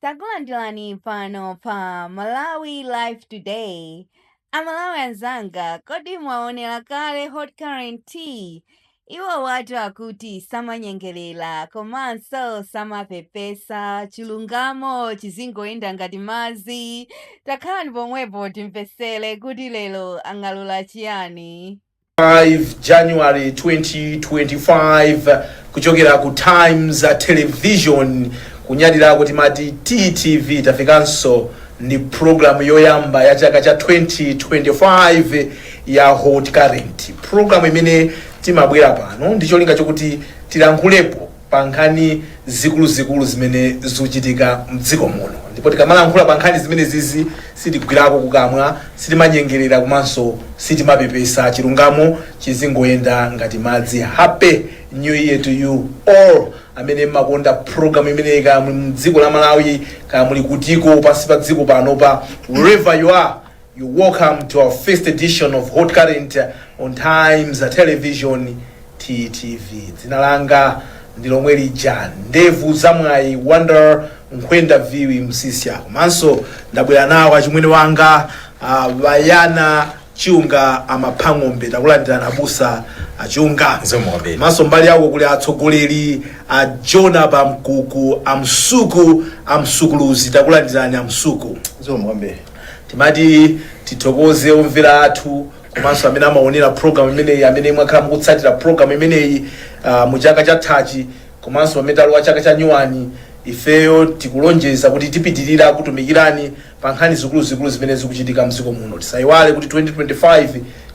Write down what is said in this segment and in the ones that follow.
Takulandirani pano pa Malawi Live Today. Amalawi anzanga, kodi mwaonera kale Hot Current? Iwo watu akuti samanyengerera komanso samapepesa, chilungamo chizingoyenda ngati madzi. Takhalani pomwepo timvesere kuti lero ang'alula chiyani. 5 January 2025, kuchokera ku Times Television, kunyadira timati TTV. Tafikanso ndi programu yoyamba ya chaka cha 2025 ya Hot Current, programu imene timabwera pano ndi cholinga chokuti tilankhulepo pa nkhani zikuluzikulu zimene zikuchitika mdziko muno. Ndipo tikamalankhula pa nkhani zimene zizi, sitigwirako kukamwa, sitimanyengerera komanso sitimapepesa. Chilungamo chizingoyenda ngati madzi. Happy New Year to you all amene mmakonda program imeneyi, kaya muli mdziko la Malawi, kaya muli kutiko pansi pa dziko panopa. Wherever you are, you're welcome to our first edition of Hot Current on Times Television, TTV. Dzina langa ndi lomwe lija, ndevu zamwayi, Wonder Nkhwenda Viwi Msisya. Komanso ndabwera nawo achimwene wanga, Bayana Chiunga Amaphang'ombe. Takulandirani, abusa Achiunga. Zikomo kwambiri. Komanso mbali yako kuli atsogoleri a Jona Pamkuku, Amsuku, Amsukuluzi. Takulandirani, Amsuku. Zikomo kwambiri. Timati tithokoze omvera athu komanso amene amaonera program imeneyi, amene mwakhala mukutsatira program imeneyi mu chaka chathachi komanso pamene talowa chaka cha nyuwani. Ifeyo tikulonjeza kuti tipitirira kutumikirani pa nkhani zikuluzikulu zimene zikuchitika mdziko muno. Tisayiwale kuti 2025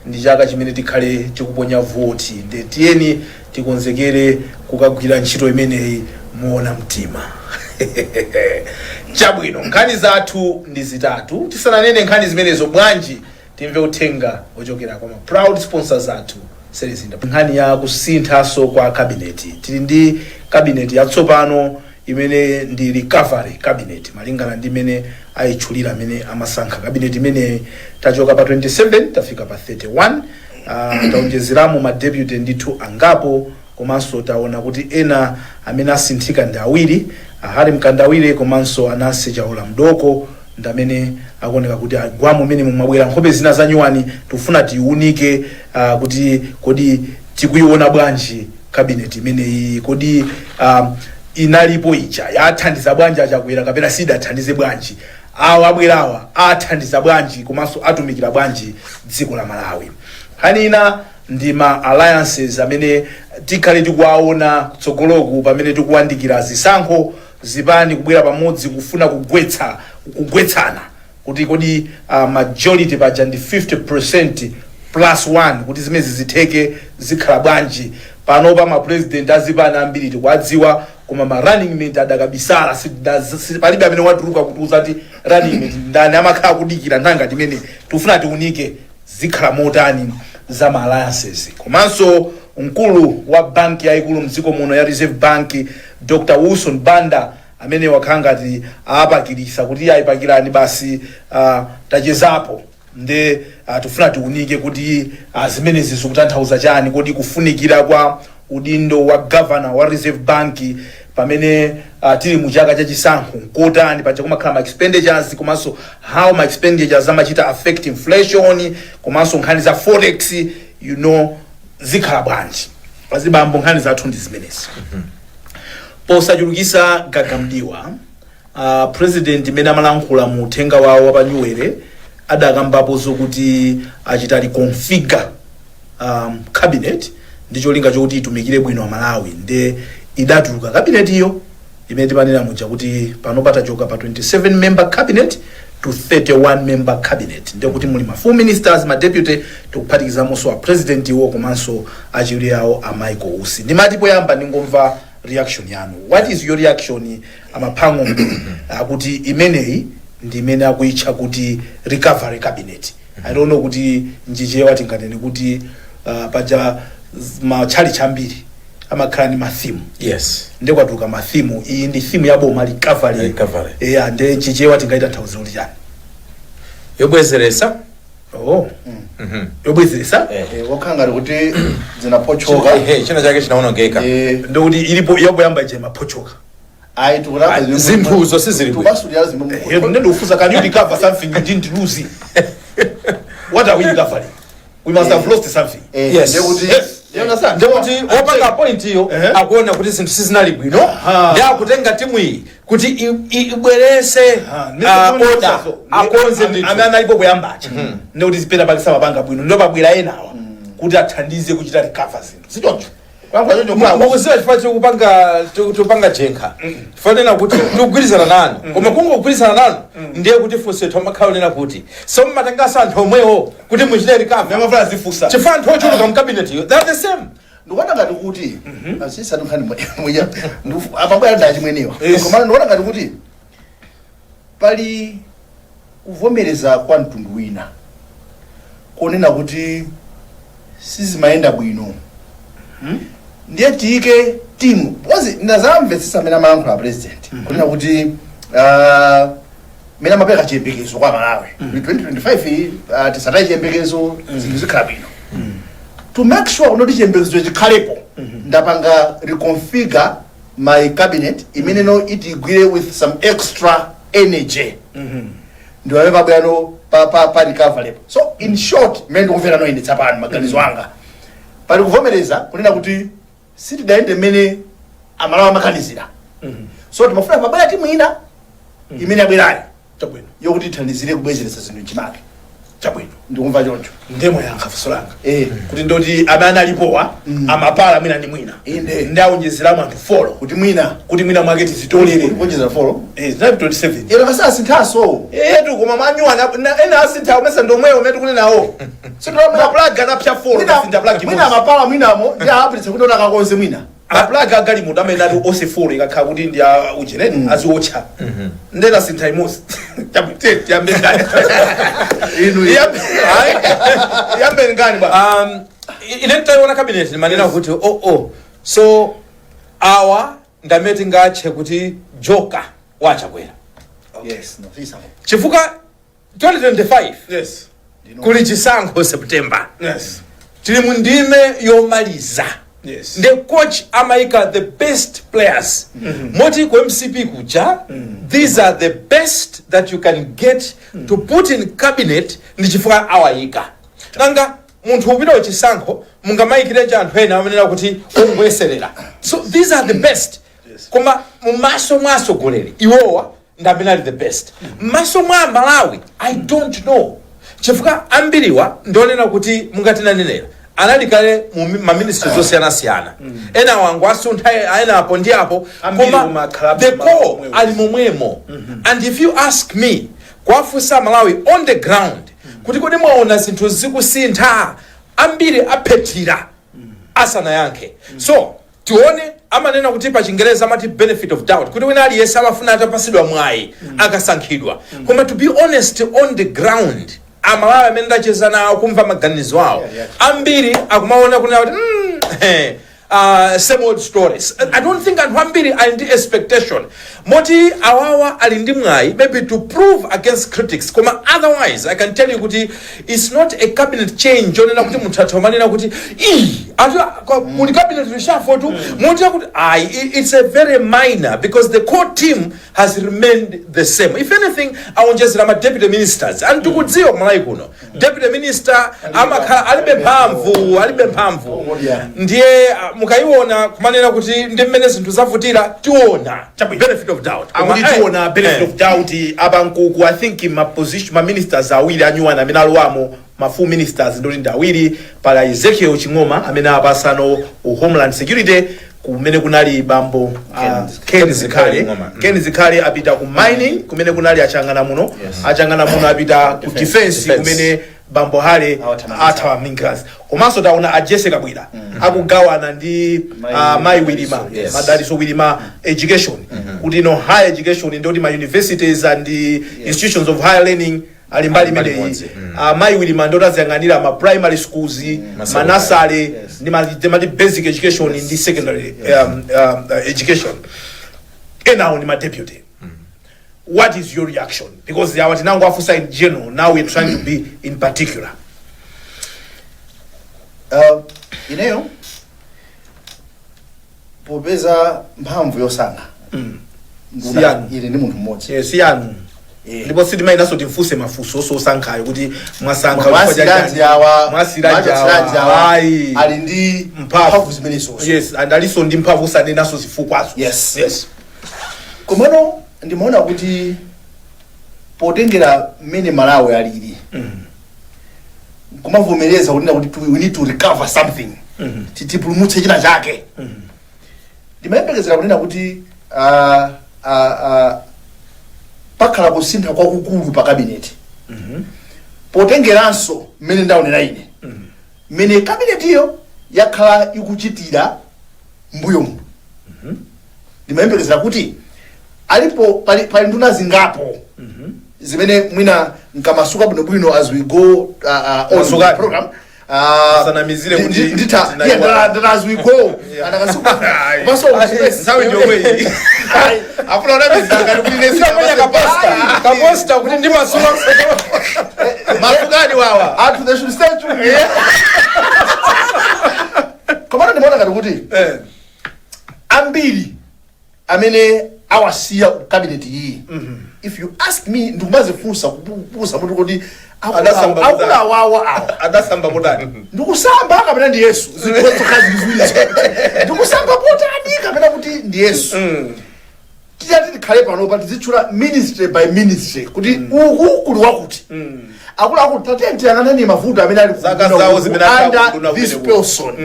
ndi chaka chimene tikhale tikuponya voti, nde tiyeni tikonzekere kukagwira ntchito imeneyi moona mtima. Chabwino, nkhani zathu ndi zitatu. Tisananene nkhani zimenezo, bwanji timve uthenga ochokera kwa ma proud sponsors athu, Selezinda. Nkhani ya kusinthaso kwa cabinet: tili ndi cabinet yatsopano imene ndi recovery cabinet, malingana ndi imene ayitchulira amene amasankha cabinet imene. Tachoka pa 27, tafika pa 31. Taonjezeramo ma deputy ndithu angapo, komanso taona kuti ena amene asinthika ndi awiri, Harry Mkandawire komanso Anansi Chaula Mdoko, ndi amene akuoneka kuti agwamo mmene mumabwera nkhope zina za nyuwani. Tikufuna tiunike kuti kodi tikuiona bwanji cabinet imeneyi? Kodi inalipo ija yathandiza bwanji Achakwera, kapena sidathandize bwanji? Awa abwerawa athandiza bwanji komanso atumikira bwanji dziko la Malawi? Nkhani ina ndi ma alliances amene tikhale tikuwaona kutsogoloku pamene tikuwandikira zisankho, zipani kubwera pamodzi kufuna kugwetsana, kuti kodi majority paja ndi 50% plus 1, kuti zimezi zitheke zikhala bwanji? Panopa ma president azipani ambiri tikuwadziwa, koma ma running mate adakabisala. Palibe amene watuluka kutiuza kuti running mate ndani, amakhala kudikira nthawi imene. Tikufuna tiunike zikhala motani za ma alliances. Komanso mkulu wa banki yayikulu mdziko muno ya Reserve Bank, Dr Wilson Banda, amene wakhala ngati aapakirisa kuti ayipakirani basi, tachezapo. Nde tifuna tiunike kuti zimenezi zikutanthauza chani. Kodi kufunikira kwa udindo wa governor wa Reserve Bank pamene tili mu chaka chachisankho nkotani? Paja kumakhala ma expenditures, komanso how ma expenditures amachita affect inflation, komanso nkhani za forex zikhala bwanji? Azibambo, nkhani zathu ndi zimenezi. Posachulukisa gagamdiwa, president imene amalankhula mu uthenga wawo wapanyuwere adakambapo zokuti achita reconfigure cabinet ndi cholinga chokuti itumikire bwino Amalawi. Nde idatuluka cabinet iyo imene timanena muja kuti pano patachoka pa 27 member cabinet to 31 member cabinet, ndiye kuti muli ma full ministers, ma deputy, tikuphatikizanso a president iwo komanso achiwiri awo a Michael Usi. Ndimati poyamba ndingomva reaction yanu. What is your reaction, Amaphang'ombe, akuti imeneyi ndi imene akuyitcha kuti recovery cabinet? I don't know kuti njichewa tinganene kuti paja matchalichi ambiri amakhala ndi ma theme. Nde kwatuluka ma theme, iyi ndi theme ya boma, recovery. Recovery. Yeah, nde Chichewa tingayitanthauza kuti chani? Yobwezeresa. Oh, yobwezeresa. Wakhala ngati kuti zinapochoka. Ehe, china chake chinawonongeka. Ndikuti ilipo yapoyamba ija imapochoka. Ayi, tikulapa. Zinthuzo sizili bwino. Tubasulira zimwe. Ndikufunsa, can you recover something you didn't lose? What are we recovering? We must have lost something. Yes. Ndekuti Yes, you understand? Ndekuti wopanga appoint iyo akuona kuti zinthu sizinali bwino, ndi akutenga timu iyi kuti ibwerese order, akonze ndithu. Amene analipo kuyambacha, ndikuti zipeta pake samapanga bwino, ndo pabwera enawa kuti athandize kuchita recover zinthu, sichoncho? Kuyankhula choncho Mukuziwa chifukwa tikupanga jenkha, tifanena kuti tikugwirizana nanu, koma kungogwirizana nanu ndiye kuti funso ithu amakhala onena kuti so mmatenganso anthu omwewo kuti muchite recover? Namafuna zifunsa. Chifukwa anthu ochuluka mcabinet iyo, they are the same. Ndikuona ngati kuti asisatu nkhani mweya apabwera ndi achimwenewa. Koma ndikuona ngati kuti pali kuvomereza kwa mtundu wina konena kuti sizimayenda bwino, ndiye tiyike timu, because ndazamvetsetsa amene amalankhula president kunena kuti mene amapereka chiyembekezo kwa Malawi kuti 2025 tisataye chiyembekezo, zinthu zikhala bwino. To make sure kunoti chiyembekezo chikhalepo, ndapanga reconfigure my cabinet imene no itigwire with some extra energy, ndi pamene pabwerano pa recovery. So in short, mmene ndikumvera no ine tsapano, maganizo anga, pali kuvomereza kunena kuti sitidayende mmene Amalawi amaganizira, so timafuna pabwera timu ina imene yabwerayo yokuti ithandizire kubwezeretsa zinthu mchimake. Ndikumva choncho. Ndemo yankha funso langa kuti ndoti amene analipowa amapala mwina ndi mwina ndi awonjezeramo anthu 4 kuti mwina kuti mwina mwake tizitolere. Kuonjezera 4. Eh, zinali 27. Ero kasasinthaso. Etu, koma manyuwana ena asintha, umesa ndomwewo umene tikunenawo, maplug anapsa 4, kasintha plug Mwina imodzi. Amapala mwinamo ndi aapititsa kuti ona akakonze mwina. Maplug agalimoto amene ati onse 4 ikakhala kuti ndi a ujeneti aziwotcha, ndena sintha imodzi. Tiyambe ngani? Inu Yambe ngani bwana? Ine nditayiona cabinet ndimanena kuti oh, so awa ndamene tingatche kuti joker waChakwera. Yes, no sisa. Chifukwa 2025 kuli chisankho September. Tili mu ndime yomaliza. The coach amayika the best players, moti ku MCP kuja these are the best that you can get to put in cabinet, ndi chifukwa awayika. Nanga munthu upita kuchisankho mungamayikirenji anthu ena amanena kuti ongoyeserera? So these are the best. Koma mumaso mwa atsogoleri iwowa ndi amene ali the best. M'maso mwa Malawi, I don't know, chifukwa ambiriwa ndionena kuti mungatinanenera anali kale mu maministries osiyanasiyana, ena wangu asuntha, ena apo ndi apo. Ambiri Koma kumakhala the core momwemo. Ali momwemo. And if you ask me, kuwafunsa Malawi on the ground kuti kodi mwaona zinthu zikusintha, ambiri aphethira asanayankhe. So tione, amanena kuti pa Chingereza amati benefit of doubt, kuti wina aliyense amafuna atapasidwa mwayi akasankhidwa. Koma to be honest, on the ground, Amalawi amene ndacheza nawo kumva maganizo awo, ambiri akumaona kunena kuti same old stories. I don't think anthu ambiri ali ndi expectation moti awawa ali ndi mwayi maybe to prove against critics. Koma otherwise, I can tell you kuti it's not a cabinet change onena kuti munthu atha kumanena kuti ii atu muli cabinet reshuffle tu moti akuti ayi. It's a very minor because the core team has remained the same. If anything, awonjezera ma deputy ministers, and tikudziwa kumalawi kuno deputy minister amakhala alibe mphamvu, alibe mphamvu. Ndiye mukayiona kumanena kuti ndi mmene zinthu zavutira, tiona benefit of doubt. Koma, Akuti tiona benefit of doubt. Apa nkuku, I think ma position, ma ministers awiri anyuwana amene alowamo, ma full ministers ndoti ndi awiri. Pala Ezekiel Ching'oma amene apasano u Homeland Security kumene kunali bambo Ken Zikhale. Ng'oma. Ken Zikhale apita ku mining kumene kunali Achangana muno. Achangana muno apita ku defense, Defense. kumene bambo Hale Awathamangitsa. athawamingas. Komanso taona a Jesse Kabwira akugawana ndi Mai Wilima, Madaliso Wilima, education, kuti no higher education, ndoti ma universities and the institutions of higher learning ali mbali Ali mbali imeneyi. imodzi. Mai Wilima ndoti aziyang'anira ma primary schools, ma nursery ndi mati basic education ndi secondary education. Enawo ndi ma deputy. What is your reaction? Because awa tinango afusa in general, now we're trying to be in particular. Ineyo popeza mphamvu yosankha Nduna Siyanu. ili ndi munthu mmodzi. Eh, siyanu. Ndipo sitimayenanso timfunse mafunso ososankhayo kuti mwasankha Mwasiranji awa, mwasiranji mwasiranji awa, awa ayi, ali ndi mphamvu mphamvu zimenezozo. Yes, and aliso ndi mphamvu usanenaso zifukwazo. Yes. Komano ndimaona kuti potengera mmene Malawi alili, kumavomereza kunena kuti we need to recover something, tipulumutse china chake, ndimayembekezera kunena kuti pakhala kusintha kwakukulu pa cabinet, potengeranso mmene ndaonera ine mmene kabinetiyo yakhala ikuchitira mbuyomu. Ndimayembekezera kuti alipo pali nduna zingapo zimene mwina nkamasuka bwinobwino as we go on the Masukani. program. Asanamizire kuti nditha zinaiwala. yeah, ndati as we go andakasuka maso. Nthawi ndiyomweyi, afuna unamizira ngati kuti nesi Amanya kaposta kaposta kuti ndimasula. Masukani wawa. Anthu, they should stay tuned. Komano ndimaona ngati kuti ambiri amene awasiya cabinet iyi, if you ask me, ndikumazifunsa kupusa mutu kuti Adasamba akulu kudali. awawa awa Adasamba kudani? Ndikusamba kapena ndi Yesu? Zinthu ziwiri, ndikusamba potani kapena kuti ndi Yesu? Titati tikhale panopa tizitchula ministry by ministry kuti uku kuli wakuti, akuluakulu, tatiyeni tiyang'aneni mavuto amene ali Zaka zawo zimene akhala under kunduna this kumeneko. person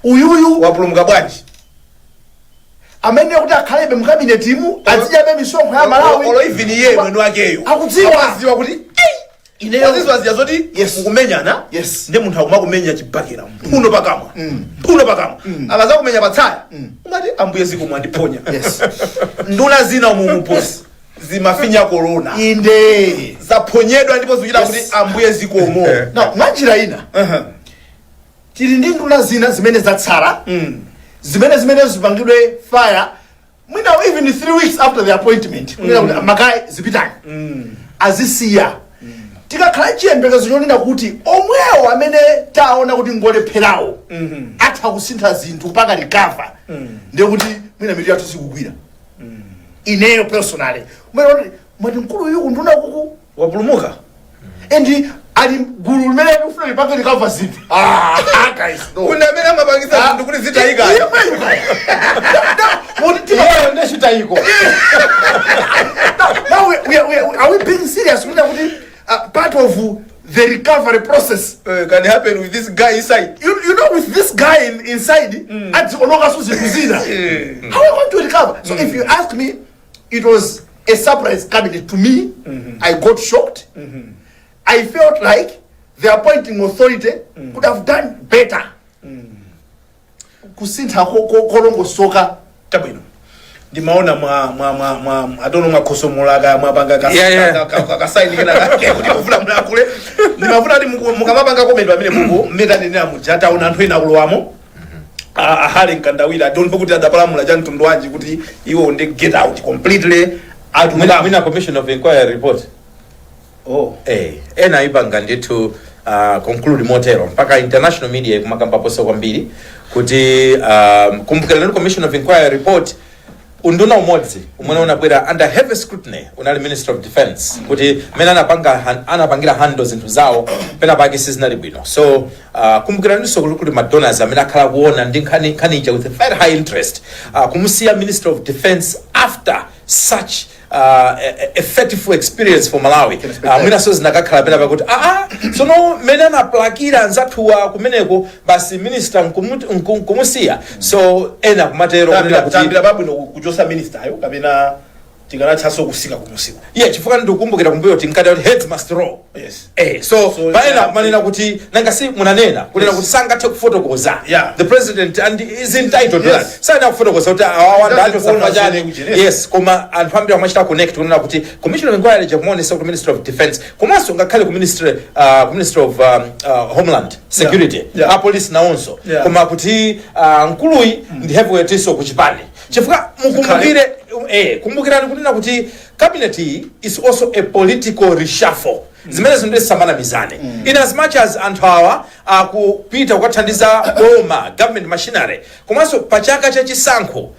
uyuyu wapulumuka bwanji? Amene kuti akhalebe mu cabinet imu, azidyabe misonkho ya Malawi. Olo even iye mwini wakeyo Akudziwa. Akudziwa kuti Ineyo azizwaziya zoti mukumenyana. Ndi munthu akumakumenya chibakera mphuno pakamwa, mphuno pakamwa, akazakumenya patsaya umati, "Ambuye, ziko mwandiphonya." Nduna zina umumuposi zimafinya corona. Zaphonyedwa ndipo zikuchita kuti, "Ambuye, zikomo." Now, mwanjira ina, tili ndi nduna zina zimene zatsala, zimene zipangidwe fire mwina even 3 weeks after the appointment, kunena kuti makayi zipitani, azisiya. Tikakhala chiyembekezo chonena kuti omwewo amene taona kuti ngolepherawo atha kusintha zinthu kupanga recover, ndiye kuti mwina mitu yathu sikugwira. Ineyo personally, umene kuti mwati mkulu uyu kunduna kuku wapulumuka and ali gulu limene likufuna lipange recover zinthu, ah guys, no. Kuna amene amapangisa zinthu kuti zitayika. Iyeyo ndechitayiko. Now are we being serious kunena kuti part of the recovery process Can happen with this guy inside? You know, with this guy inside, adzionokaso zinthu zina, how are we going to recover? So if you ask me, it was a surprise cabinet to me. I got shocked. I felt like the appointing authority could have done better kusintha kolongosoka. Chabwino, ndimaona mwa adono mwakhosomola kaya mwapanga kasaini kena kake kuti mufuna mulankhule. Ndimafuna kuti mukamapanga comment pamene muku mmetanenera muja, taona anthu ena akulowamo. Ahale Mkandawira, I don't know kuti adapalamula cha mtundu wanji kuti iwo ndi get out completely. Mwina Atulamo. Mwina commission of inquiry report. Oh. Ena ipanga ndithu conclude motero, mpaka international media ikumakambaponso kwambiri kuti kumbukirani commission of inquiry report, unduna umodzi umene unabwera under heavy scrutiny unali Minister of Defense, kuti mmene anapangira handle zinthu zawo pena pake sizinali bwino. So kumbukiraninso kuti kuli madonors amene akhala kuona ndi nkhani ija with a very high interest. Kumusiya Minister of Defense after such a fateful experience for Malawi, mwinaso zinakakhala pena pakuti aa, tsono mmene anaplakira anzathuwa kumeneko, basi minister nkumusiya. So ena kumatero kunena kuti Tambira pabwino kuchosa minister kapena tikanathanso kusika kumusiku. Yeah, chifukwa ndikukumbukira kumbuyo tinkati kuti heads must roll. So, So, paena kumanena kuti nanga si munanena kunena kuti sangathe kufotokoza the president, and is entitled to that, sana kufotokoza kuti awawa ndacho Doesn't own safachani. us. Yes, koma anthu ambiri amachita connect kunena kuti commission of inquiry jakumaonesa kuti Ministry of Defense, komanso ngakhale ku Ministry of Homeland Security, apolisi nawonso, koma kuti mkuluyi ndi heavyweight ku chipani, chifukwa mukumbukire, kumbukirani kunena kuti cabinet iyi is also a political reshuffle. Zimene zinthu zisamanamizane, in as much as anthu awa akupita kukathandiza boma, government machinery, komanso pa chaka chachisankho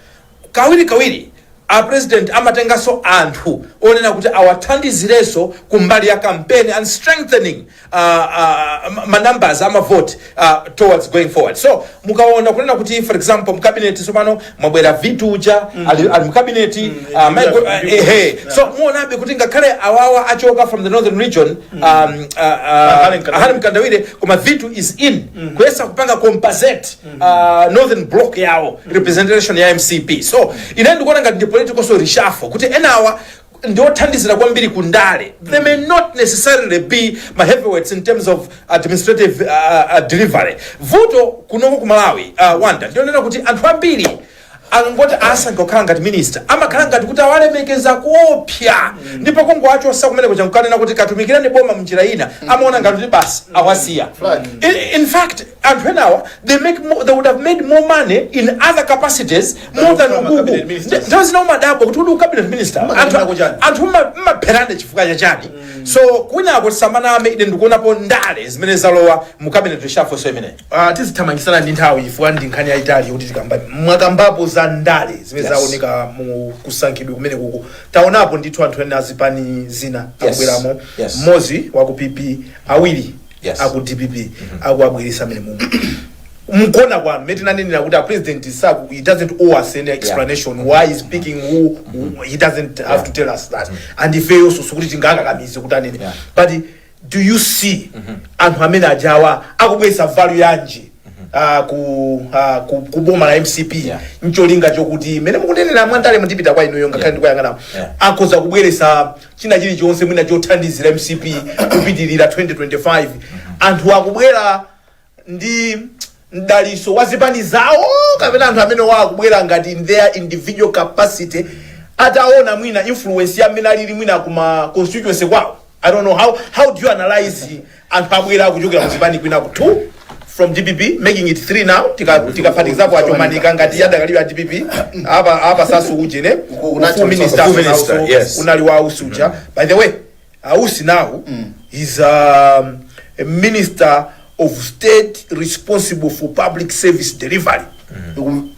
kawiri kawiri A president amatenganso anthu onena kuti awathandizirenso kumbali ya campaign and strengthening ma numbers ama vote towards going forward. So mukaona kunena kuti, for example, mcabinet tsopano mwabwera Vitu uja, ali mcabinet, Michael, ehe. So muonabe kuti ngakhale awawa achoka from the northern region, Harry Mkandawire. Harry Mkandawire, koma Vitu is in kuyesa kupanga compensate northern block yawo, representation ya MCP. So ine ndikuona ngati ndi political so reshuffle, kuti enawa ndiothandizira kwambiri kundale. They may not necessarily be ma heavyweights in terms of administrative delivery. Vuto kunoko ku Malawi, wanda ndionena kuti anthu ambiri akangoti asankha kukhala ngati minister, amakhala ngati kuti awalemekeza kuopsa, ndipo kungowachosa kumene kuja nkukanena kuti katumikirani boma mnjira ina, amaona ngati kuti basi awasiya. Flag. In fact, anthu enawa they would have made more money in other capacities more than Than ukuku. cabinet ministers. Nthawi zina umadabwa kuti uli cabinet minister, Mmakapita anthu kuchani? anthu mmapherane chifukwa chachani? So kwinako tisamaname, ine ndikuonapo ndale zimene zalowa mu cabinet reshuffle. So imeneyi Tizithamangisana ndi nthawi chifukwa ndi nkhani yayitali yokuti tikamba. Mwakambapo za ndale zimene zaoneka mu kusankhidwe kumene kuku. Taonapo ndithu anthu ena azipani zina akubweramo, mmodzi wa ku PP, awiri aku DPP, akuabweresa amene mumu. Mkuona kwanu, mmene tinanenera kuti a president saku, he doesn't owe us any explanation why he's picking who. He doesn't have to tell us that, and ifeyonso sikuti tingakakamize kuti anene. But do you see anthu amene ajawa akubweresa value yanji ku boma la MCP, ncholinga chokuti mmene mukunenera mwandale, mundipita kwa inuyo ngakhale ndikuyang'ana, akhoza kubweresa china chilichonse mwina chothandizira MCP kupitirira 2025? Anthu akubwera ndi mdaliso wa zipani zawo, kapena anthu amene wakubwera ngati in their individual capacity, ataona mwina influence ya mmene alili mwina kuma constituency kwawo? I don't know how do you analyze anthu abwera kuchokera kuzipani kwina, two from DPP, making it three now, tikaphatikizapo achomanika ngati adakalibe a DPP apa apa sasu ujene Unacho minister, Full minister, also yes. unali wa Ausi uja. By the way, Ausi now is a minister of state responsible for public service delivery.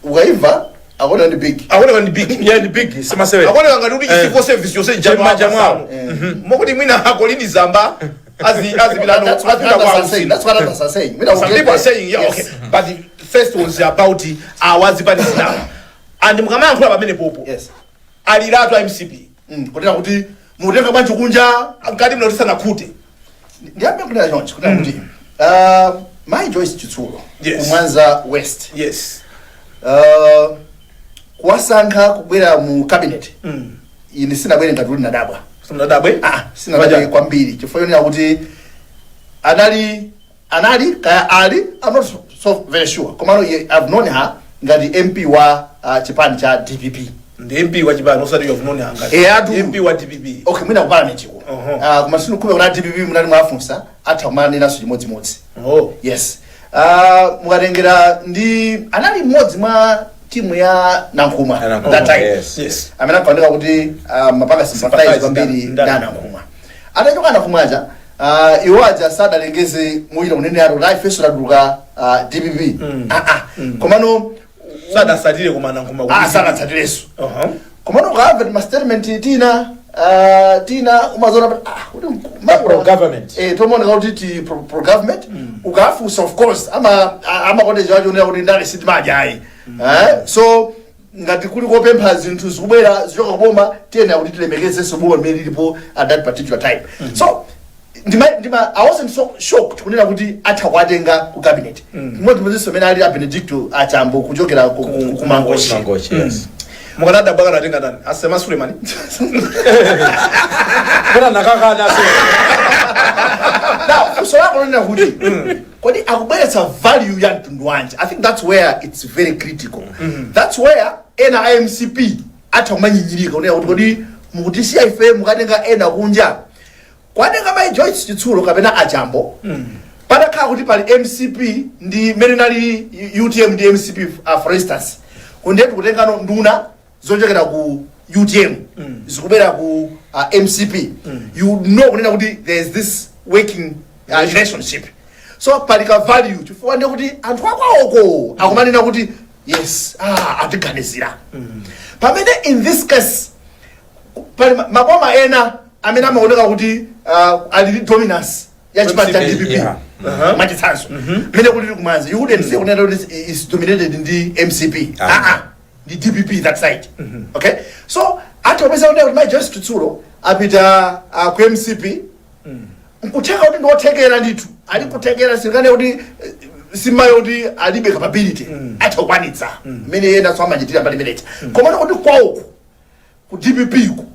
Ukaimva akuona ndi big. Akuoneka ndi big. Yeah, ndi big, simasewera. Akuoneka ngati kuti civil service yonse M'manja mwawo. Mokuti mwina a Colleen Zamba azipitano That's what azipita kwa others are Ausi. saying. That's what others are saying. Mina Some will get people are there. saying, yeah, Yes. okay, but the first was about awazipani zinawo, and mukamayankhula pamene popo, aliratu a MCP. Kunena kuti mutenga bwanji kunja? Mkati mno tisanakhute. Ndiyambe kunena chonchi, kunena kuti Mai Joyce Chitsulo, kumwanza West, kuwasankha kubwera mu cabinet, ine sinabwere ngati kuti nadabwa. Simunadabwe? Ah, sinadabwe kwambiri, chifukwa chonena kuti anali kaya ali, I'm not so very sure, komano I've known her ngati MP wa chipani cha DPP. Ndi MP wa chipani, osati you have known her ngati Eh, atu. MP wa DPP. Okay, mwina ku parliament ko. Koma sinukhupe kuna DPP munali mwafunsa, atha kumanenanso chimodzimodzi. Oh. Yes, mukatengera ndi anali mmodzi mwa timu ya Nankhumwa Nankhumwa, that time, amene ankaoneka kuti mapanga sympathize Sympathize kwambiri nda ndi Nankhumwa. Atachoka Nankhumwaja, iwo aja sadalengeze mochita kunenera kuti ifenso tatuluka DPP. Ah, ah. Komano Sadasatire koma Nankhumwa. Ah, sadatsatirenso. Komano ukamva ti ma statement tina, tina umazoona kuti ah, kuti Pro government. Eh, tomaoneka kuti ti pro government. Ukafunsa, of course ama amakondeja wacho unena kuti ndale sitimadya ayi. Eh, so ngati kuli kopempha zinthu zikubwera zichoka kuboma, tiyenera kuti tilemekezenso boma limene lilipo at that particular time. So ndima I wasn't so shocked kunena kuti atha kuwatenga ku cabinet. Chimodzimodzinso amene ali a Benedicto Achambo kuchokera ku Mangochi. Mangochi, yes. Mukanadabwa kanatenga ndani? Asema Sulemani? Kuna nakakana so. Now, funso lako lonena kuti kodi akubweretsa value ya mtundu wanji, I think that's where it's very critical. That's where ena a MCP atha kumanyinyirika kunena kuti kodi mukutisiya ife, mukatenga ena kunja, kwatenga Mai Joyce Chitsulo kapena Achambo. Patakhala kuti pali MCP ndi mmene nali UTM ndi MCP, for instance, kundetu kutengano nduna zochokera ku UTM zikubwera ku MCP, you know kunena kuti there is this working relationship. So pali ka value, chifukwa ndiye kuti anthu akwaoko akumanena kuti yes, ah, atiganizira. Pamene in this case pali maboma ena amene amaoneka kuti ali ndi dominance ya chipani cha MCP, DPP. Mwachitsanzo, mene kuti kumanzi, you wouldn't say kunena kuti is dominated ndi MCP. Ah, ndi DPP that side. Okay, so atopeza kuti mai Joyce Chitsulo apita ku MCP, nkutheka kuti ndiothekera ndithu, ali kuthekera, silikane kuti simayo kuti alibe capability, atha kukwanitsa mmene yena so amachitira mbali imeneyi. Komano kuti kwauku ku DPP ku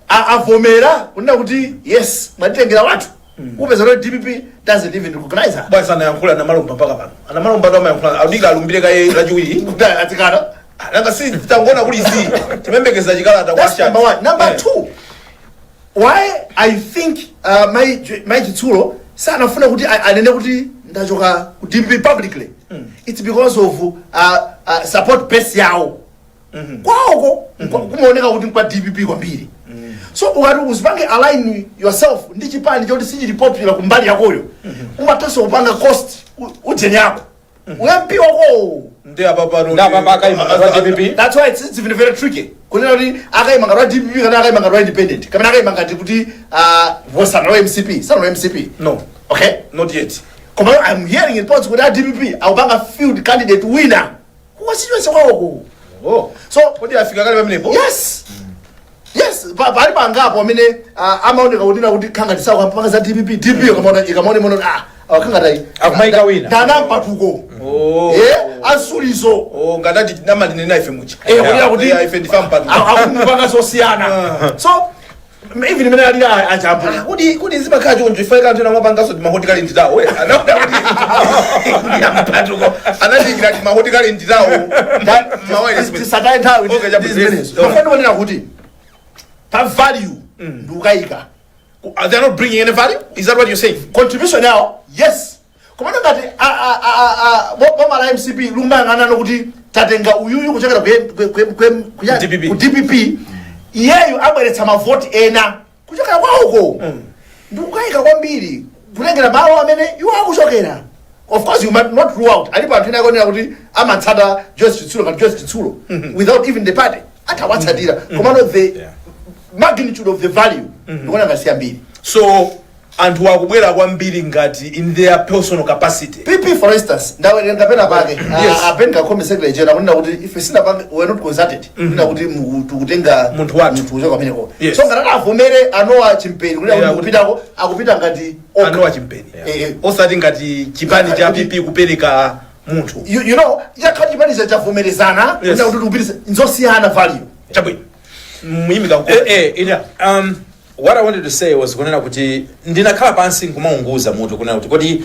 avomera kunena kuti yes, mwatitengera wathu, upeza kuti DPP doesn't even recognize her. Bwana sanayankhula na Malomba mpaka pano. Ana Malomba ndo amayankhula, adika alumbire kaye lachiwiri. Kuti atsikana. Nanga si tangona kuli zi timembekeza chikalata kwa That's number one. Number two, why I think mai Chitsulo sanafuna kuti anene kuti ndachoka ku DPP publicly, it's because of support base yawo kwawoko kumaoneka kuti nkwa DPP kwambiri. So ukati uzipange align yourself ndi chipani choti sichili popular kumbali yakoyo, umathanso kupanga cost ujeni yako, u MP wako. Ndi apa pano. Ndi apa akayima ngati wa DPP. That's why it's even very tricky kunena kuti akayima ngati wa DPP kana akayima ngati wa independent, kapena akayima ngati kuti vosana wa MCP, sana wa MCP. No. Okay. Not yet. Koma I'm hearing reports kuti a DPP akupanga field candidate winner ku constituency kwawoko. Oh. So kodi afika kale pamenepo? Yes, pali pangapo amene amaoneka kunena kuti khanga tisakumpanga za DPP. DPP ikamaona imona kuti awakanga tayi. Akumayika wina. Ndana mpatuko. Oh. Asulizo. Oh, ngatati namanene ife mucha. Kunena kuti ife ndifa mpatuko. Akumupanga zosiyana. So even imene alira ajambo. Kodi zimakhala choncho ife kanthu namapangaso ti ma hot current tawo, anakuda kuti ampatuko anachikira ti ma hot current tawo mawayilesi. Tisataye nthawi. Okay, ndi zimenezo. Mafana ndikunena kuti pa value ndikukayika. They are not bringing any value? Is that what you're saying? Contribution yawo, yes, komano ngati boma la MCP lumayang'anano kuti tatenga uyuyu kuchokera DPP. ku DPP, iyeyu abweretsa mavoti ena kuchokera kwawoko, ndikukayika kwambiri kutengera malo amene iwo akuchokera. Of course you might not rule out, alipo anthu ena akonera kuti amatsata Joyce Chitsulo ngati Joyce Chitsulo without even the party, atawatsatira, komano the magnitude of the value ndikuona ngati siyambiri. So anthu akubwera kwambiri ngati in their personal capacity. PP, for instance, ndawerenga pena pake apenga khome secretary general kunena kuti ife sinapange, we are not consulted, kunena kuti tikutenga Munthu wathu. Munthu kuchoka pameneko. Yes. So ngati avomere anowa Chimpeni kunena Yeah, kuti kupitako akupita ngati okha. Anowa Chimpeni. Eh. Osati ngati chipani cha PP kupereka munthu. You know chakhala chipani chavomerezana kunena kuti tikupitisa, nzosiyana value. Chabwino, muyimika. What I wanted to say was kunena kuti ndinakhala pansi nkumaunguza mutu kunena kuti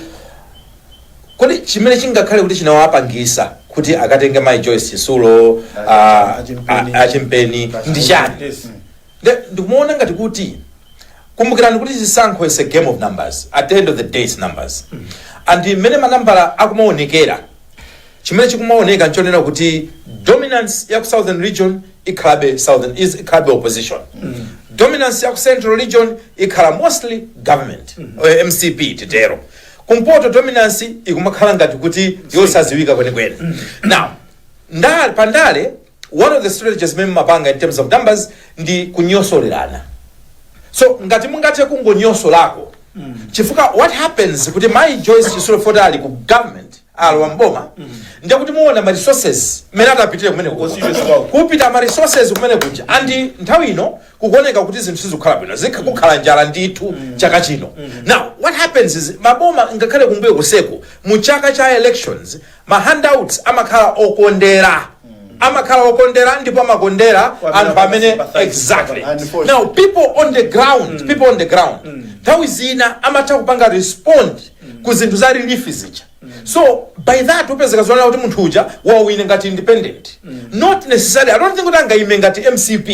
kodi chimene chingakhale kuti chinawapangisa kuti akatenge mai Joyce Chitsulo, Achimpeni. Achimpeni ndi chani? Ndikumaona ngati kuti, kumbukirani kuti chisankho is a game of numbers. At the end of the day it's numbers, and mmene manambala akumaonekera, chimene chikumaoneka nchonena kuti dominance ya ku Southern Region ikhalabe southern is ikhalabe opposition, dominance ya ku Central Region ikhala mostly government, MCP titero. Kumpoto dominance ikumakhala ngati kuti yosaziwika kwenikweni. Now ndale, pandale, one of the strategies zimene mumapanga in terms of numbers ndi kunyosolerana. So ngati mungathe kungonyosolako, chifukwa what happens kuti mai Joyce Chitsulo foti ali ku government, alowa mboma, ndiye kuti muona ma resources mmene atapitire kumene kuja. Constituency kwawo. Kupita ma resources kumene kuja, and nthawi ino kukuoneka kuti zinthu sizikukhala bwino, zikukhala njala ndithu chaka chino. Now what happens is maboma, ngakhale kumbuyo kuseko mu chaka cha elections, ma handouts amakhala okondera, amakhala okondera, ndipo amakondera anthu amene sympathize. Exactly. Unfortunately. Now people on the ground, people on the ground nthawi zina amatha kupanga respond ku zinthu za relief zija. So by that upezeka zoona kuti munthu uja wawina ngati independent, not necessarily, I don't think kuti angayime ngati MCP,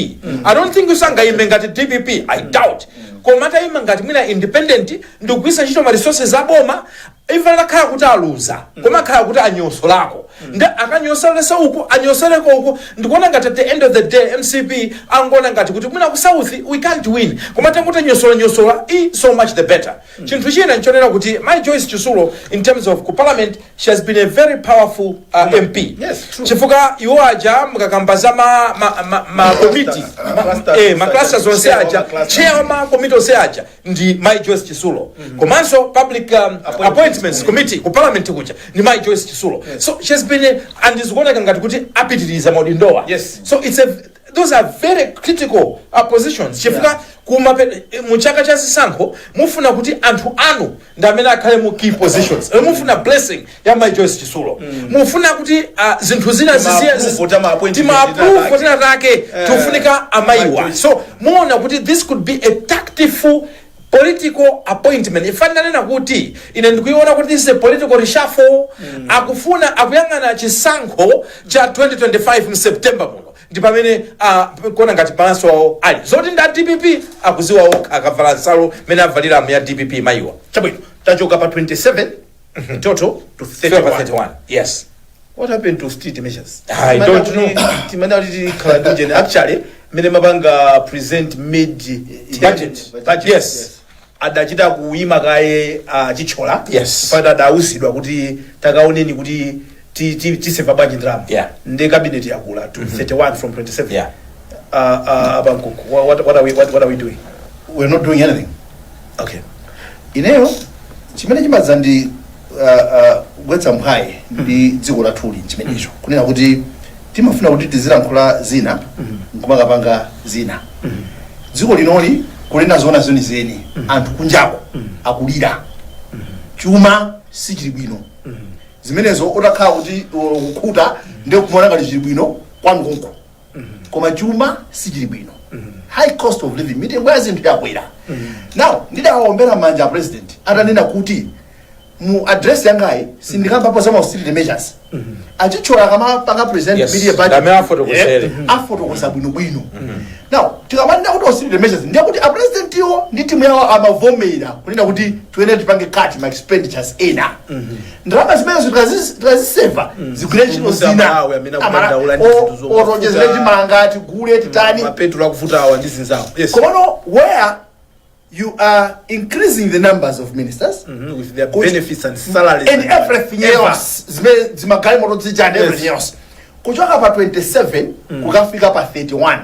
I don't think kuti angayime ngati DPP, I doubt, koma atayima ngati mwina independent ndikugwiritsa ntchito ma resources aboma. Even atakhala kuti aluza, koma akhala kuti anyosolako, ndi akanyosolese uku, anyosoleko uku. Ndikuona ngati at the end of the day MCP angoona ngati kuti mwina ku South we can't win, koma tanguti nyosola nyosola i so much the better. Chinthu china nchonena kuti Mai Joyce Chisulo, in terms of ku parliament, she has been a very powerful MP. Yes, true. Chifukwa iwo aja mukakamba za ma committee, Ma clusters, ma clusters onse chair wa aja, ma clusters. Chair wa ma committee onse aja ndi Mai Joyce Chisulo. Komanso public appointments committee ku parliament kuja ndi Mai Joyce Chisulo. So she has been and zikuoneka ngati kuti apitiriza maudindowa. So it's a those are very critical positions, chifukwa mu chaka cha zisankho mufuna kuti anthu anu ndi amene akhale mu key positions. Mufuna blessing ya Mai Joyce Chisulo, mufuna kuti zinthu zina zisiye approve ta ma appointment tima approve tina tina take, tikufunika amayiwa. Mai. So muona kuti this could be a tactful political appointment. Ifananena kuti ine ndikuiona kuti this is a political reshuffle. Akufuna, akuyang'ana chisankho cha 2025 mu September muno, ndi pamene kuona ngati maso awo ali zoti ndi a DPP akuziwa okha akavala nsalu mene avalira ya DPP mayiwa. Chabwino, tachoka pa 27 total to 31. 31. 31, yes. What happened to austerity measures? I don't know. Timene kuti tikhala ndujeni actually mene mapanga present mid Budget. Budget. Yes. Adachita kuyima kaye achichola. Fada adauzidwa kuti takaoneni kuti tiseva bwanji ndalama. Ndi cabinet yakula to 31 from 27. Abankuku, what are we doing? We're not doing anything. Ineyo chimene chimadza ndi kugwetsa mphwayi ndi dziko lathuli chimenecho, kunena kuti timafuna kuti tizilankhula zina nkumakapanga zina. Dziko linoli, kunena zoona zenizeni, anthu kunjako akulira, chuma sichili bwino. Zimenezo utakhala kuti kukhuta ndi kumaona ngati chili bwino kwanu konko, koma chuma sichili bwino, high cost of living, mitengo ya zinthu yakwera. Now ndidawaombera manja a president atanena kuti mu address yangayi sindikambapo za austerity measures. Achichola akamapanga present mid-year budget, Ndamene afotokozere. Afotokoza bwinobwino. Now tikamanena kuti austerity measures, ndiye kuti a president iwo ndi timu yawo amavomera kunena kuti tiyenera tipange cut ma expenditures ena, ndalama zimenezo tikaziseva zigwire ntchito Musa zina. Malawi amene akudandaula ndi zinthu zomafuta. Otonjezere chimanga, tigule, titani. Mapetulo akuvuta awa ndi zinzawo, yes. Komano where you are increasing the numbers of ministers With their benefits and salaries and everything ever. else, zimene zimagalimoto zija and everything else, kuchoka pa 27 kukafika pa 31,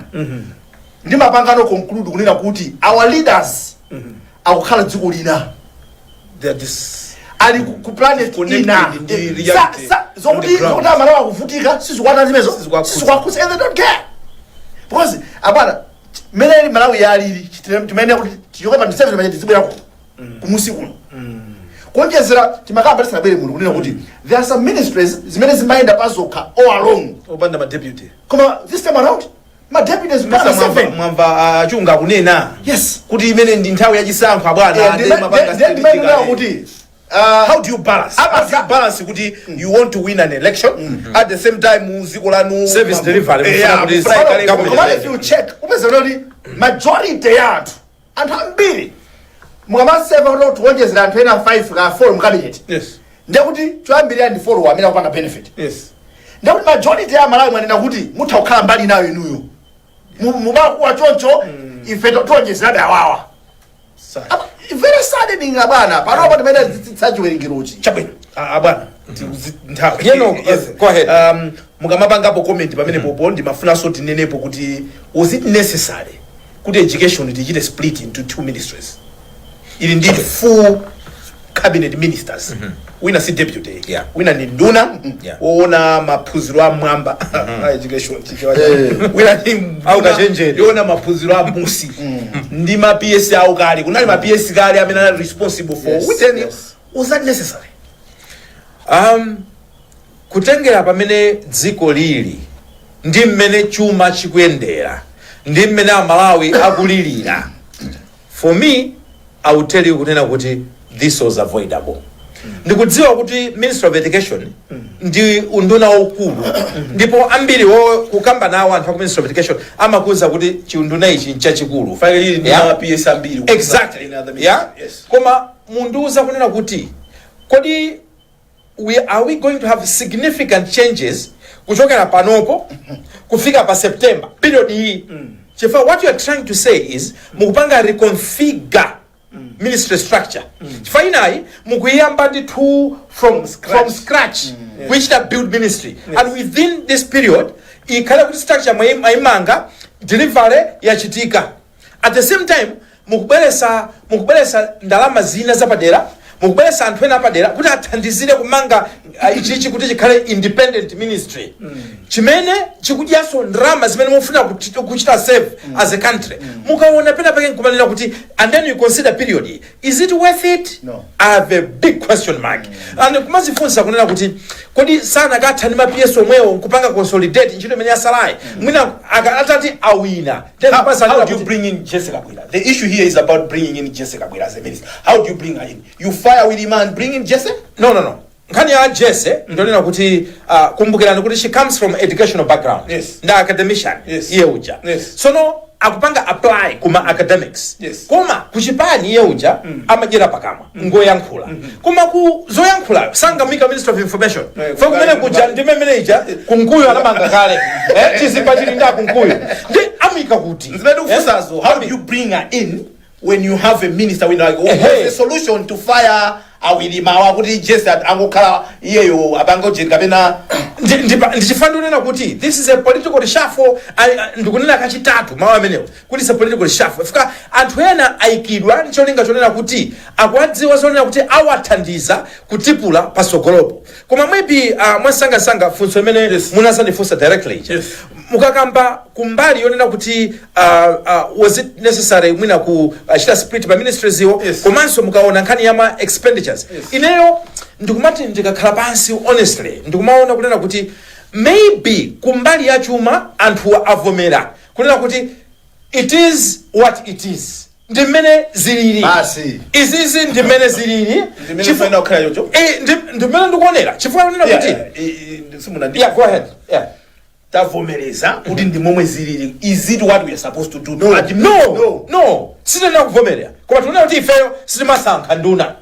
ndimapangano conclude kunena kuti our leaders akukhala dziko lina. They are dis Ali ku planet Connected ina. ndi reality on Zokuti the ground. zokuti Amalawi akuvutika sizikuwata zimezo. Sizikuwakhudza. Sizikuwakhudza, and they don't care because apana mmene ili Malawi yalili, timene kuti tichoke pa 27 manje tizibwera kumusi kuno kuonjezera. Timakamba tisanabwere muno kunena kuti there are some ministries zimene zimayenda pazokha all along opanda ma deputy. Koma this time around ma deputies mpaka Mesa mwamva, 7. Mwamva achunga akunena kuti imene ndi nthawi yachisankho abwana. Eh, Ndi mapanga ndimanena strategically. kuti How do you balance? How do you balance kuti you want to win an election, at the same time mu dziko lanu Service delivery, Yeah, mufuna kuti mufuna ikhale government. Koma if you check, upeza kuti majority ya anthu, anthu ambiri, mukamaseva kuti tiwonjezera anthu ena 5 ka 4 mu cabinet, ndiye kuti choyambirira ndi 4 amene akupanga benefit. Ndiye kuti majority ya Malawi mwanena kuti mutha kukhala mbali nayo inuyo. Mumakuwa choncho, ife tiwonjezerabe awawa. Sad. Very saddening abwana, panopa timene zitsitsa chiwerengerochi. Chabwino, abwana, nthawi. Yeah, no, go ahead. Mukamapangapo comment pamene popo, ndimafunanso tinenepo kuti was it necessary kuti education tichite split into two ministries ili ndi full cabinet ministers? Wina si deputy, wina ni nduna woona maphunziro amwamba a education, Chichewa wina ni nduna Au kachenjere. yoona maphunziro a musi ndi ma PS awo. Kale kunali ma PS kale amene anali responsible for within. Was that necessary? Kutengera pamene dziko lili ndi mmene chuma chikuyendera ndi mmene Amalawi akulirira, for me I will tell you kunena kuti this was avoidable. Ndikudziwa kuti Minister of Education ndi unduna waukulu, ndipo ambiri wo kukamba nawo anthu aku Minister of Education amakuza kuti chiunduna ichi nchachikulu. Finally ndi ma PS ambiri Exactly. in other Yeah. ministries. Koma mundiuza kunena kuti Kodi are we going to have significant changes kuchokera panopo kufika pa September period iyi? Chifukwa what you are trying to say is mukupanga reconfigure ministry structure, chifukwa inayi mukuyamba ndithu from scratch kuichita build ministry, and within this period ikhale kuti structure mwayimanga, delivery yachitika. At the same time mukubweresa ndalama zina zapadera, mukubweresa anthu ena apadera kuti athandizire kumanga ichichi kuti chikhale independent ministry chimene chikudyanso ndalama zimene mufuna kuchita save as a country. Mukaona pena pake nkumanena kuti, and then you consider period, is it worth it? No. I have a big question mark. And kumazifunsa kunena kuti kodi sanakatha ndi ma PS omwewo nkupanga consolidate ntchito imene yasalayi, mwina atati awina, then How do you bring in Jessica Kabwila? The issue here is about bringing in Jessica Kabwila as a minister. How do you bring her in? You fire Wilima and bring in Jesse? No, nkhani ya Jesse ndonena kuti kumbukirani kuti she comes from educational background. Nda academician. Iye uja. Sono akupanga apply kuma academics. Koma kuchipani iye uja amadyera pakamwa, ngoyankhula, koma ku zoyankhulayo sangamika Minister of Information. Fa kumene kuja ndime manager Kunkuyu anamanga kale, chizimba chili nda Kunkuyu, ndi amuyika kuti? Zimene ndikufunsazo, how do you bring her in when you have a minister wina wake? What's the solution to fire awilima wakuti Jesse angokhala iyeyo apange ujeni kapena? Ndichifana ndikunena kuti this is a political reshuffle. Ndikunena kachitatu mawu amenewo kuti it's a political reshuffle. Fika anthu ena ayikidwa ncholinga chonena kuti akuwadziwa zonena kuti awathandiza kutipula pasogolopo. Koma maybe mwasangasanga funso imene munazandifunsa directly ija. Mukakamba kumbali yonena kuti was it necessary mwina ku chita split pa ministries iwo, komanso mukaona nkhani ya ma expenditures, ineyo ndikumati ndikakhala pansi, honestly, ndikumaona kunena kuti maybe kumbali ya chuma anthu avomera kunena kuti it is what it is, ndi mmene zilili. Basi. Izizi ndi mmene zilili. Ndimene zimene kukhala chocho. Ndi mmene ndikuonera, chifukwa kunena kuti Simunandi. Yeah, go ahead, yeah. Tavomereza kuti ndi momwe zilili. Is it what we are supposed to do? No. No. No. No, sitinena kuvomerera, koma tikunena kuti ifeyo sitimasankha nduna,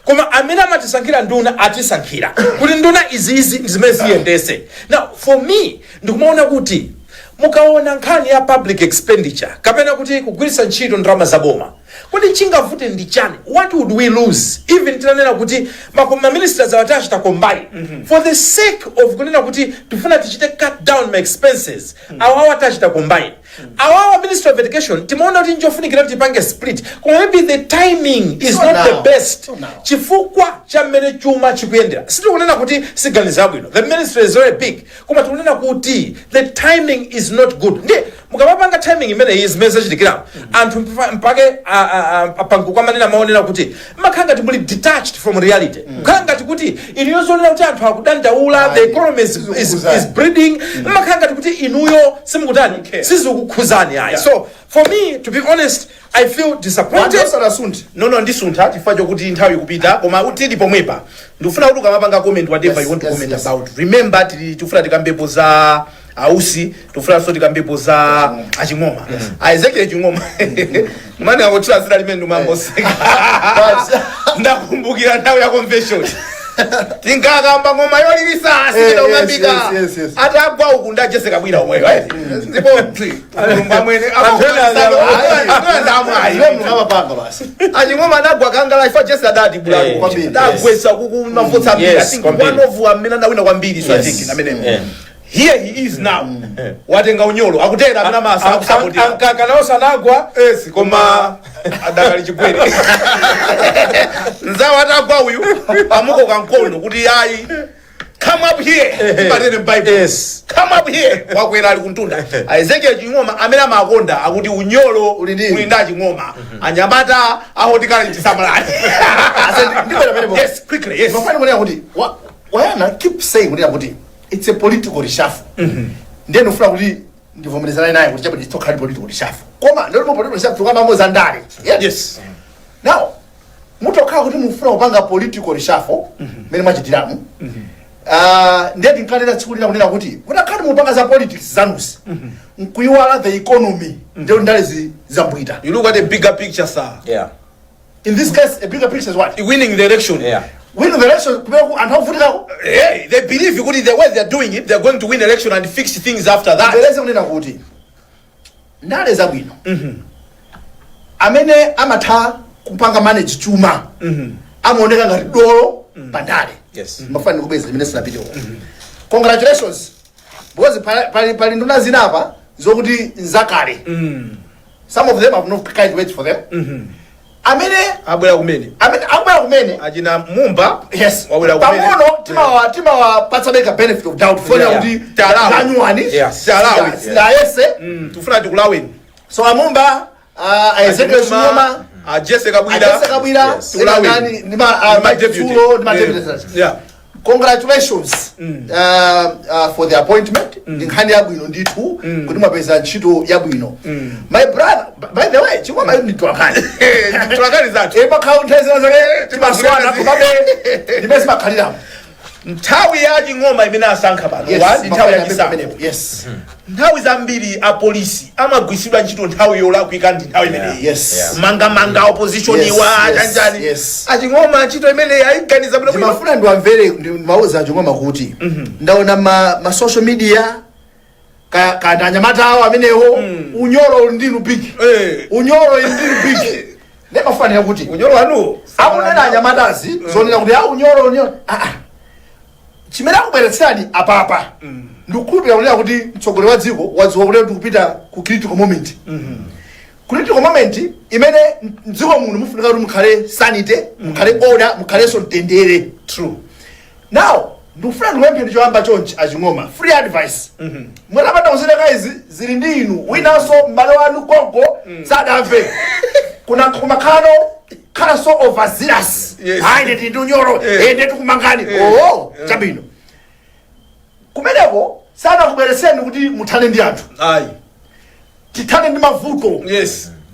koma amene amatisankhira nduna atisankhira kuti nduna izizi ndi zimene ziyendese. Now for me ndikumaona kuti mukaona nkhani ya public expenditure kapena kuti kugwiritsa ntchito ndalama zaboma, kuti chingavute ndi chani? What would we lose even tinanena kuti ma ministers awati achita combine for the sake of kunena kuti tifuna tichite cut down ma expenses? Awawa tachita combine awawa, Ministry of Education timaona kuti njofunikira kuti tipange split, koma maybe the timing is Not not the now. best Not now. chifukwa cha mmene chuma chikuyendera. Sitikunena kuti siganiza bwino, the ministry is very big, koma tikunena kuti the timing is not good. Ndiye mukamapanga timing imeneyi, zimene zachitikira anthu mpake apanguko amanena maonera kuti makhala ngati muli detached from reality, kukhala ngati kuti inuyo zonena kuti anthu akudandaula, the economy is bleeding, mmakhala ngati kuti inuyo simukutani, sizikukhuzani ayi. So for me, to be honest, I feel disappointed. Osanasunthe. No, ndisuntha chifukwa chokuti nthawi ikupita, koma tili pomwepa ndikufuna kuti ukamapanga comment, whatever you want to comment about, remember tili tikufuna tikambepo za ausi, tikufunanso tikambepo za aching'oma, a Ezekiel Ching'oma. Mani akutchula zina limene ndimangoseka, ndakumbukira nthawi ya convention tinkakamba ng'oma yolilisa sikita kung'ambika. Atagwa uku ndajese Kabwila omweyo, ndipo Mulungu amwene ndamwayi. Zimene Mulungu amapanga basi. Aching'oma anagwa kangala ifa Jese adati bula Kwambiri. adagwesa kuku mavotsa ambiri. I think kwambiri. one of amene anawina kwambiri, so I think amene here he is now, watenga unyolo, akutera amene amasa akusapotera. Ankaka nawo sanagwa. Yes, koma adakali chigwere nzawo. Atagwa uyu amukoka mkono kuti ayi, come up here, imatene Bible. Come up here. Wakwera ali kuntunda a Ezekiel Ching'oma amene amakonda akuti unyolo Uli ndi- uli ndi aching'oma, anyamata ahotikali tisamalani. Ndibwera pamenepo. Yes, quickly, yes. Mafani kunena kuti wayana keep saying kunena kuti it's a political reshuffle. Ndiye ndikufuna kuti ndivomerezane naye kuti chabe chitokhala political reshuffle, koma ndilimo political reshuffle tukamba za ndale. Yeah? Yes. Now mutokhala kuti mufuna kupanga political reshuffle mmene mwachitiramu, ndiye tinkanena tsiku lina kunena kuti kutakhala mupanga za politics zanuzi nkuiwala the economy, ndiye ndale zambwita. You look at the bigger picture, sir. In this case, a bigger picture is what? Winning the election. Win the election kumene anthu akuvutikako. Hey, they believe kuti the way they're doing it, they're going to win election and fix things after that. Ndibwereze kunena kuti ndale zabwino, amene amatha kupanga manage chuma amaoneka ngati dolo pa ndale. Mafani kubweza limene sinapite uko. Congratulations, because pali nduna zina apa zokuti nzakale. Some of them have no kind words for them amene abwera kumene. Amene akubwera kumene. Achina Mumba. Yes. Wabwera kumene. Pang'ono timawapatsa benefit of doubt fona kuti Talawi. kanyuwani. Talawi. Sinayese. Tufuna tikulaweni. So amumba, Ezekiel Ching'oma, a Jesse Kabwila, a Jesse Kabwila, Tikulaweni. ndani ndi ma Ndi ma Mike deputy. Tsulo, ndi ma deputy. Congratulations for the appointment. Ndi nkhani yabwino ndithu kuti mwapeza ntchito yabwino, my brother. By the way, Ching'oma ndi mtolankhani. Mtolankhani zathu. Epakhala nthawi zina zake timaswana, komabe ndimene zimakhaliramo. Nthawi ya Ching'oma imene asankha pano wa ndi nthawi ya chisankho. Nthawi zambiri apolisi amagwiritsidwa ntchito nthawi yolakwika ndi nthawi imeneyi. Mangamanga opposition iwa chanjani. Aching'oma ntchito imeneyi ayiganiza bwino bwino. Ndimafuna ndiwamvere, ndimauza Ching'oma kuti ndaona ma social media ka anyamata awo amenewo, unyolo uli ndinu big. Unyolo uli ndinu big. Ndimafanira kuti unyolo wanuwo akunena anyamatazi zonena kuti a unyolo, unyolo, ah, ah. Chimene akubweretserani apapa, ndikukhulupirira kunena kuti mtsogoleri wa dziko wadziwa kuti tikupita ku critical moment, critical moment imene mdziko muno mufunika kuti mukhale sanity, mukhale order, mukhalenso mtendere. True. Now ndikufuna ndikupempheni choyamba chonchi, Aching'oma, free advice. Mutapanda kuzileka izi zili ndi inu. Winanso m'bale wanu gogo sadamve kuna kumakhano khala so overzealous. Hayi, ndeti ndi unyolo. Ndeti kumangani. Oh, chabwino, kumeneko sanakubwereseni kuti muthane ndi anthu. Ayi. Tithane ndi mavuto.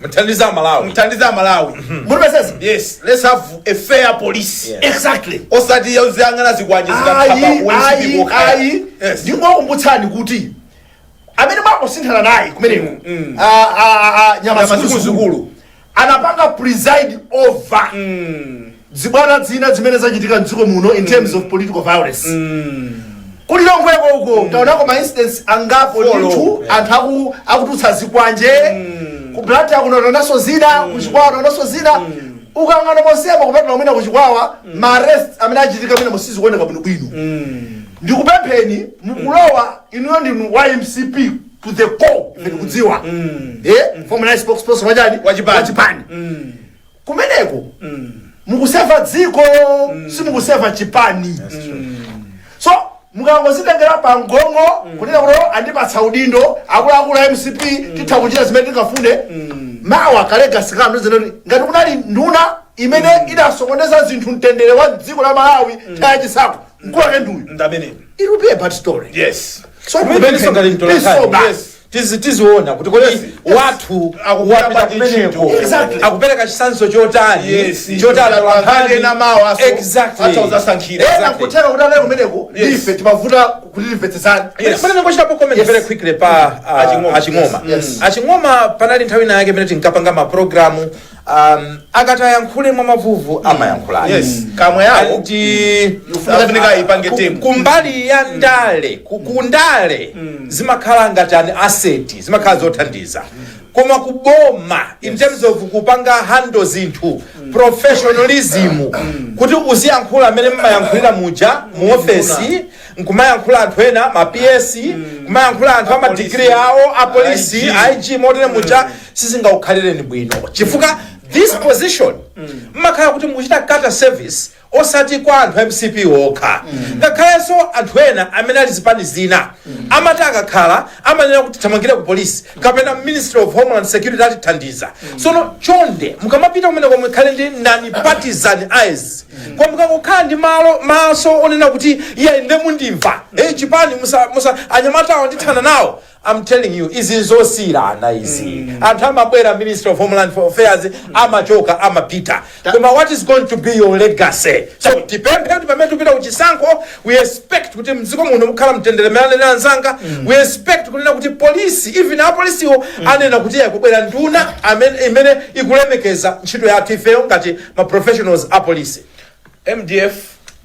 Muthandiza Malawi. Muthandiza Malawi. Mutipesesa. Yes, let's have a fair police. Exactly. Osati yoziyang'ana zikwanje. Ayi, ayi, ayi. Ndingokumbutsani kuti amene mwakusinthana naye kumeneko, Nyama Nyama Zikuluzikulu. Zikuluzikulu, anapanga preside over zibwana zina zimene zachitika mdziko muno in terms of political violence. Kulilongweko uko taonako ma incidents angapo. Follow. Ndithu anthu akututsa zikwanje ku Blantyre kuno, taonanso zina kuchikwawa, taonanso zina ukang'ano mosema kupatula mwina kuchikwawa. Ma arrest amene achitika mwina musizikuoneka bwinobwino. Ndikupempheni, mukulowa inuyo ndinu wa MCP to the core, ife tikudziwa, former spokesperson wachani? Wachipani. Wachipani. Kumeneko mukuseva dziko, simukuseva chipani. So mukangozitengera pa ngongo kunena kuti, "Oh, andipatsa udindo akuluakulu a MCP, titha kuchita zimene tingafune," mawa kalega sikano zinoti ngati kunali nduna imene idasokoneza zinthu, mtendere wa dziko la Malawi nthawi yachisankho, mkulu wake nduyu. Ndamene. It will be a bad story. So Kumenenso ngati mtolankhani. Be sober. Tiziona kuti kodi wathu Akugwira wapita bwanji kumeneko, ntchito. akupereka chitsanzo chotani, chotani. Nkhani ena mawa aso Exactly. atha kuzasankhira. Ena nkutheka kuti anali kumeneko, ife timavuta kuti timvetsetsane. Mane ngochitapo comment very quickly pa Aching'oma. Aching'oma. Yes. Aching'oma, panali nthawi ina yake imene tinkapanga mapulogalamu, akati ayankhule mwa mavuvu amayankhulani. Yes, kamwe yawo Anti afunika ipange temu. Kumbali ya ndale, kundale zimakhala ngati an asset, zimakhala zothandiza, koma kuboma in terms of kupanga handle zinthu, professionalism, kuti uziyankhula amene mmayankhulira muja mu ofesi, nkumayankhula anthu ena ma PS, kumayankhula anthu ama degree awo, apolisi, IG. IG, motere muja sizingakukhalireni bwino, chifukwa this position mmakhala kuti mukuchita cater service osati kwa anthu a MCP okha, ngakhalenso anthu ena amene ali zipani zina amati akakhala amanena kuti thamangire ku polisi kapena Ministry of Homeland Security atithandiza. Sono chonde, mukamapita kumeneko mukhale ndi non partisan eyes, koma mukangokhala ndi malo maso onena kuti iye nde mundimva, chipani musa, musa anyamatawo ndithana nawo, I'm telling you, izi nzosiyirana izi. Anthu amabwera Ministry of Homeland Affairs, amachoka, amapita, koma what is going to be your legacy? So tipemphe kuti pamene tipita kuchisankho, we expect kuti mdziko muno mukhala mtendere mene anena anzanga. We expect kunena kuti polisi, even apolisiwo anena kuti yakubwera nduna imene ikulemekeza ntchito yathu ifeyo ngati ma professionals a polisi. MDF.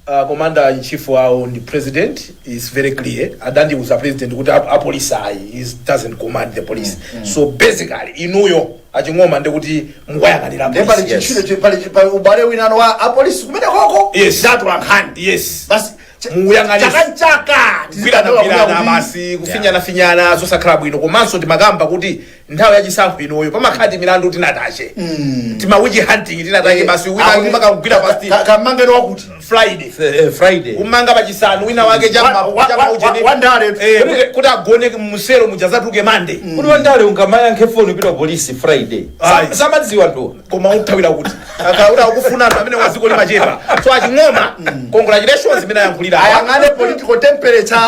Commander in chief wawo ndi president, is very clear. Adandiuza president kuti apolisi ayi, he doesn't command the police. So basically inuyo aching'oma ndikuti mukayang'anira Ndiye pali police. chintchito, pali ubale winano wa apolisi kumene koko. Zatula nkhani. Basi. Muyang'anise. Chaka nchaka. Kugwirana basi, kufinyana finyana zosakhala bwino. Komanso timakamba kuti nthawi yachisankho inoyo pamakhati milandu tinatache, tima witch hunting tinatache basi, wina kumakagwira pasi. Kamangeno wakuti Friday. Friday. Kumanga pachisanu wina wake Wandale. Kuti agone musero mujazatuke Mande. Kuti wandale ungamayankhe foni upita polisi Friday? Ayi. Samadziwa anthuwa. Koma uthawira kuti akaura akufuna anthu amene waziko limachepa. So aching'oma, congratulations imene ayankhulira. Ayang'ane political temperature.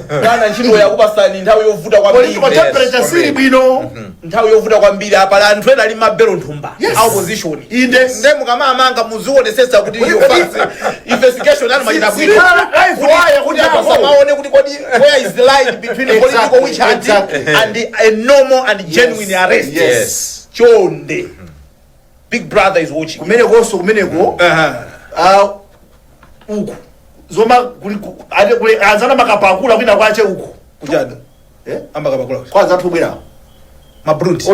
Bwana, ntchito yakupasani nthawi yovuta kwambiri. Political temperature sili bwino. Nthawi yovuta kwambiri. Apa anthu ena ali mabelo nthumba a opposition. Inde. Nde mukamamanga muzionesesa kuti iyo fast investigation anu machita bwino. Zikhala live wire kuti kuti anthu apo. asamaone kuti kodi where is the line between political witch hunting and a normal and genuine arrest. Chonde, Big Brother is watching. Kumenekonso kumeneko. Ah, uku zoma kuli ate kuli anzana makapakula kwina kwache uku. Kuchani? Eh? Amakapakula? Kwanza anthu obwerawo. Mabrundi.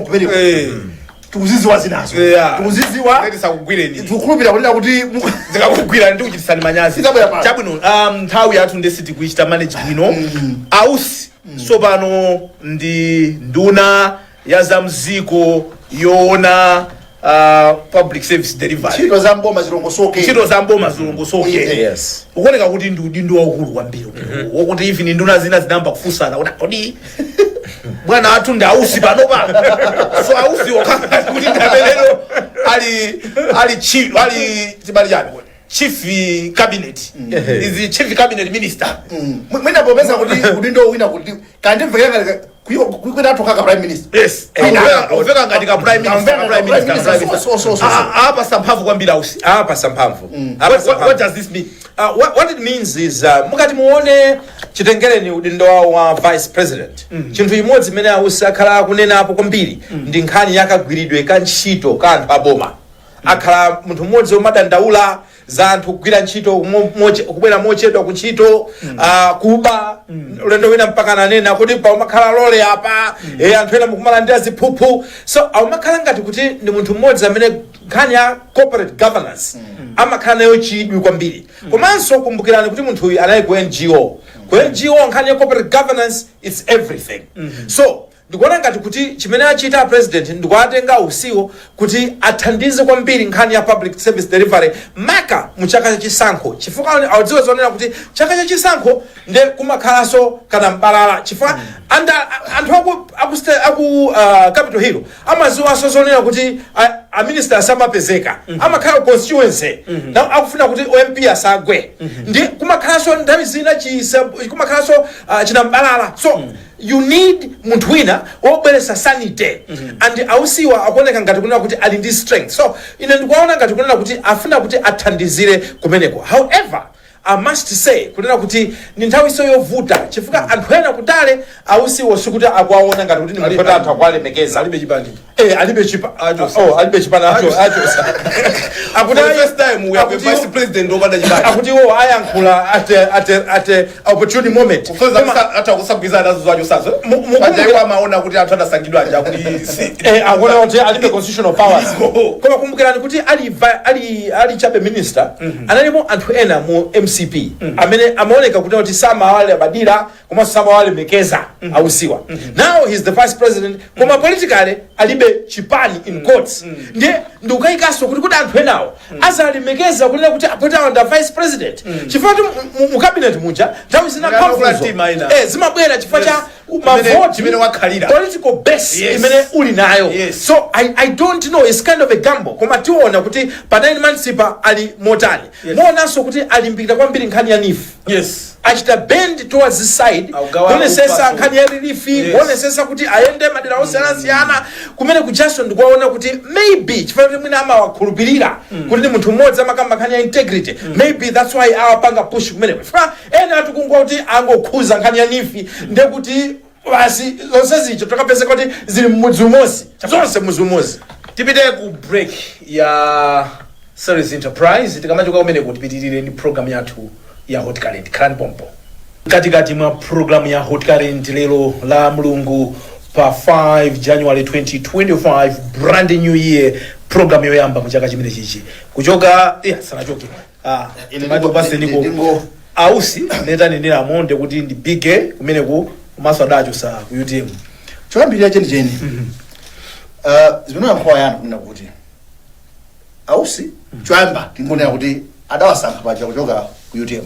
Kumeneko tikuziziwa zinazo. Tikuziziwa. Tisakugwireni. Tikukhulupirira kunena kuti Zikakugwira ndi kuchitisani manyazi. Sizabwera pano. Chabwino, nthawi yathu ndesi tikuichita manage bwino. Ausi sopano ndi nduna ya zamziko yoona public service delivery. Ntchito za mboma zilongosoke. Ntchito za mboma zilongosoke. Ukuoneka kuti ndi udindo waukulu kwambiri, wokuti even nduna zina zinamba kufunsana kuti kodi bwana athu ndi ausi panopa? So ausi wakhala kuti ndameneno ali chief, ali chibali chani kodi? Chief cabinet, is the chief cabinet minister. Mwina popeza kuti udindo wina kuti kandimvekera kuikwenda athu kaka prime minister. Yes. Umveka ngati ka prime minister, ka prime minister, prime minister. So. Ah, ah, apa mphamvu kwambiri ausi. Apa samphamvu. What does this mean? What it means is mukati muone chitengereni udindo wawo wa vice president, chinthu chimodzi imene ausi akhala akunenapo kwambiri ndi nkhani yakagwiridwe ka ntchito ka anthu aboma. Akhala munthu mmodzi womadandaula za anthu kugwira ntchito kubwera mochedwa ku ntchito, kuba. Ulendo wina mpaka ananena kuti paumakhala lole apa, anthu ena mukumalandira ziphuphu. So aumakhala ngati kuti ndi munthu mmodzi amene nkhani ya corporate governance amakhala nayo chidwi kwambiri. Komanso kumbukirani kuti munthu uyu anali ku NGO. Ku NGO nkhani ya corporate governance, it's everything. So ndikuona ngati kuti chimene achita president ndikuatenga usiwo kuti athandize kwambiri nkhani ya public service delivery, maka mu chaka chachisankho, chifukwa audziwe zonena kuti chaka chachisankho nde kumakhalanso kana mbalala, chifukwa anthu aku Capitol Hill amaziwanso zonena kuti a minister asamapezeka, amakhala ku constituency. Now akufuna kuti MP asagwe, ndi kumakhalanso nthawi zina kumakhalanso chinambalala. So you need munthu wina wobweretsa sanity, and ausiwa akuoneka ngati kunena kuti ali ndi strength. So ine ndikuwaona ngati kunena kuti afuna kuti athandizire kumeneko. However, I must say kunena kuti ndi nthawi iso yovuta, chifukwa anthu ena kutale ausiwo sikuti akuwaona ngati kuti ndi munthu oti anthu akuwalemekeza. Alibe chipani. Eh, alibe chipa. Achosa. Oh, alibe chipani, achosa. Akuti for the first time we have a vice president wopanda chipani. Akuti iwo ayankhula at a opportune moment. Koma atha kusagwirizana nazo zachosazo. Paja iwo amaona kuti anthu adasankhidwa aja kuti akuona kuti alibe constitutional powers. Koma kumbukirani kuti ali chabe minister, analimo anthu ena mu MCP amene amaoneka kuti samawalabadira komanso samawalemekeza ausiwa. Now he's the vice president, koma politically alibe chipani in quotes. Ndiye ndikukayikanso kuti anthu enawo azalemekeza kunena kuti apoti awa nda vice president, chifukwa kuti mu cabinet muja nthawi zina Ngati mphamvuzo mtima ina. Zimabwera chifukwa cha mavoti, Chimene wakhalira. political base imene uli nayo. So I don't know, it's kind of a gamble, koma tiona kuti pa 9 months pa ali motani. Muonanso kuti alimbikira kwambiri nkhani ya NEEF. Achita bend towards this side, Augawa kuonesesa upaso. nkhani ya relief, kuonesesa kuti ayende madera osiyanasiyana kumene kujaso. Ndikuwaona kuti maybe chifukwa kuti mwina amawakhulupirira kuti ndi munthu mmodzi amakamba nkhani ya integrity, maybe that's why awapanga push kumeneko, chifukwa ena atikungwa kuti angokhuza nkhani ya NEEF, ndekuti basi zonse zicho takapezeka kuti zili mmudzi umodzi, zonse mmudzi umodzi. Tipite ku break ya Service Enterprise. Tikamachoka kumeneko tipitirire ndi program yathu ya Hot Current. Khalani pompo. Katikati mwa program ya Hot Current lero la Mulungu pa 5 January 2025, brand new year, program yoyamba mu chaka chimene chichi kuchoka, yeah, sanachoke. Ah, Ine timati upase ndiko ausi netanenera amonde kuti ndi big kumeneku, komanso adachosa ku UTM. Choyambirira chenicheni, zimene yankhowa yanu kunena kuti ausi, choyamba tingonena kuti adawasankha paja kuchoka ku UTM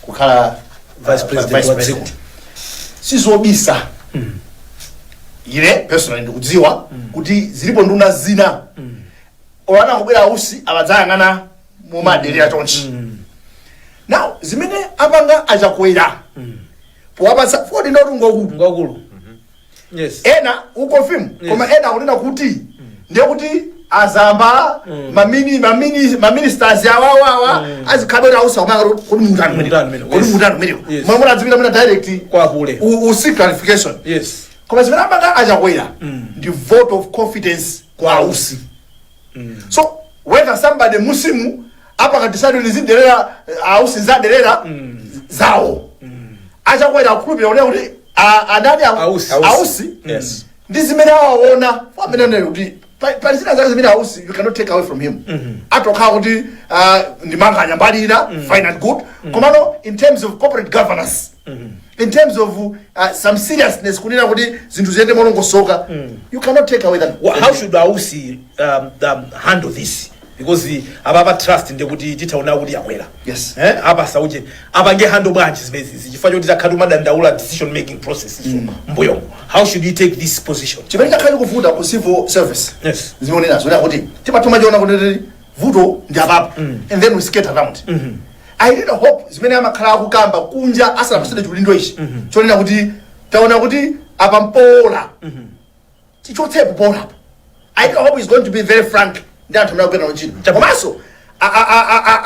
kukhala Vice President Vice wa dziko. President. Sizobisa, ine personally ndikudziwa kuti zilipo nduna zina olana kubwera ausi amadzayang'ana mumaderera chonchi. Now zimene apanga achakwera powapatsa fodi ndoti ngokulu. Ngakulu, yes. Ena uconfirm, koma ena akunena kuti ndiye kuti azamba maministers awawawa azikhabwera ausi akumanga kuti mutani Mutani mene, kuti mutani umenewo. Momwe adzipita mena direct kwapule. Usi clarification. Koma zimene apanga achakwera ndi vote of confidence kwa ausi. So whether somebody musimu apakatisadi liziderera ausi, zaderera zawo, achakwera akhulupirira kunena kuti adani Ausi. Ausi ndi zimene awaona amene kuti pali zina zake zimene ausi you cannot take away from him. Atokhala kuti ndimanganya mbali ina, fine and good, komano in terms of corporate governance, in terms of some seriousness, kunena kuti zinthu ziyende molongosoka, you cannot take away that. How should ausi handle this? Because apapa trust ndekuti tithaona kuti yakwera. Eh, apa sauje apange handle bwanji zimenezi, chifukwa choti takhala timadandaula decision making process so mbuyomo? How should he take this position? Chimene chakhale kuvuta ku civil service, zimonena zonena kuti timatuma chiona kuti vuto ndi apapo and then we skate around. I really hope zimene amakhala akukamba kunja asanapaside chiudindo ichi, chonena kuti taona kuti apa mpola tichotsepo polapo, I really hope he's going to be very frank ndi anthu amene akugwira ntchito, komanso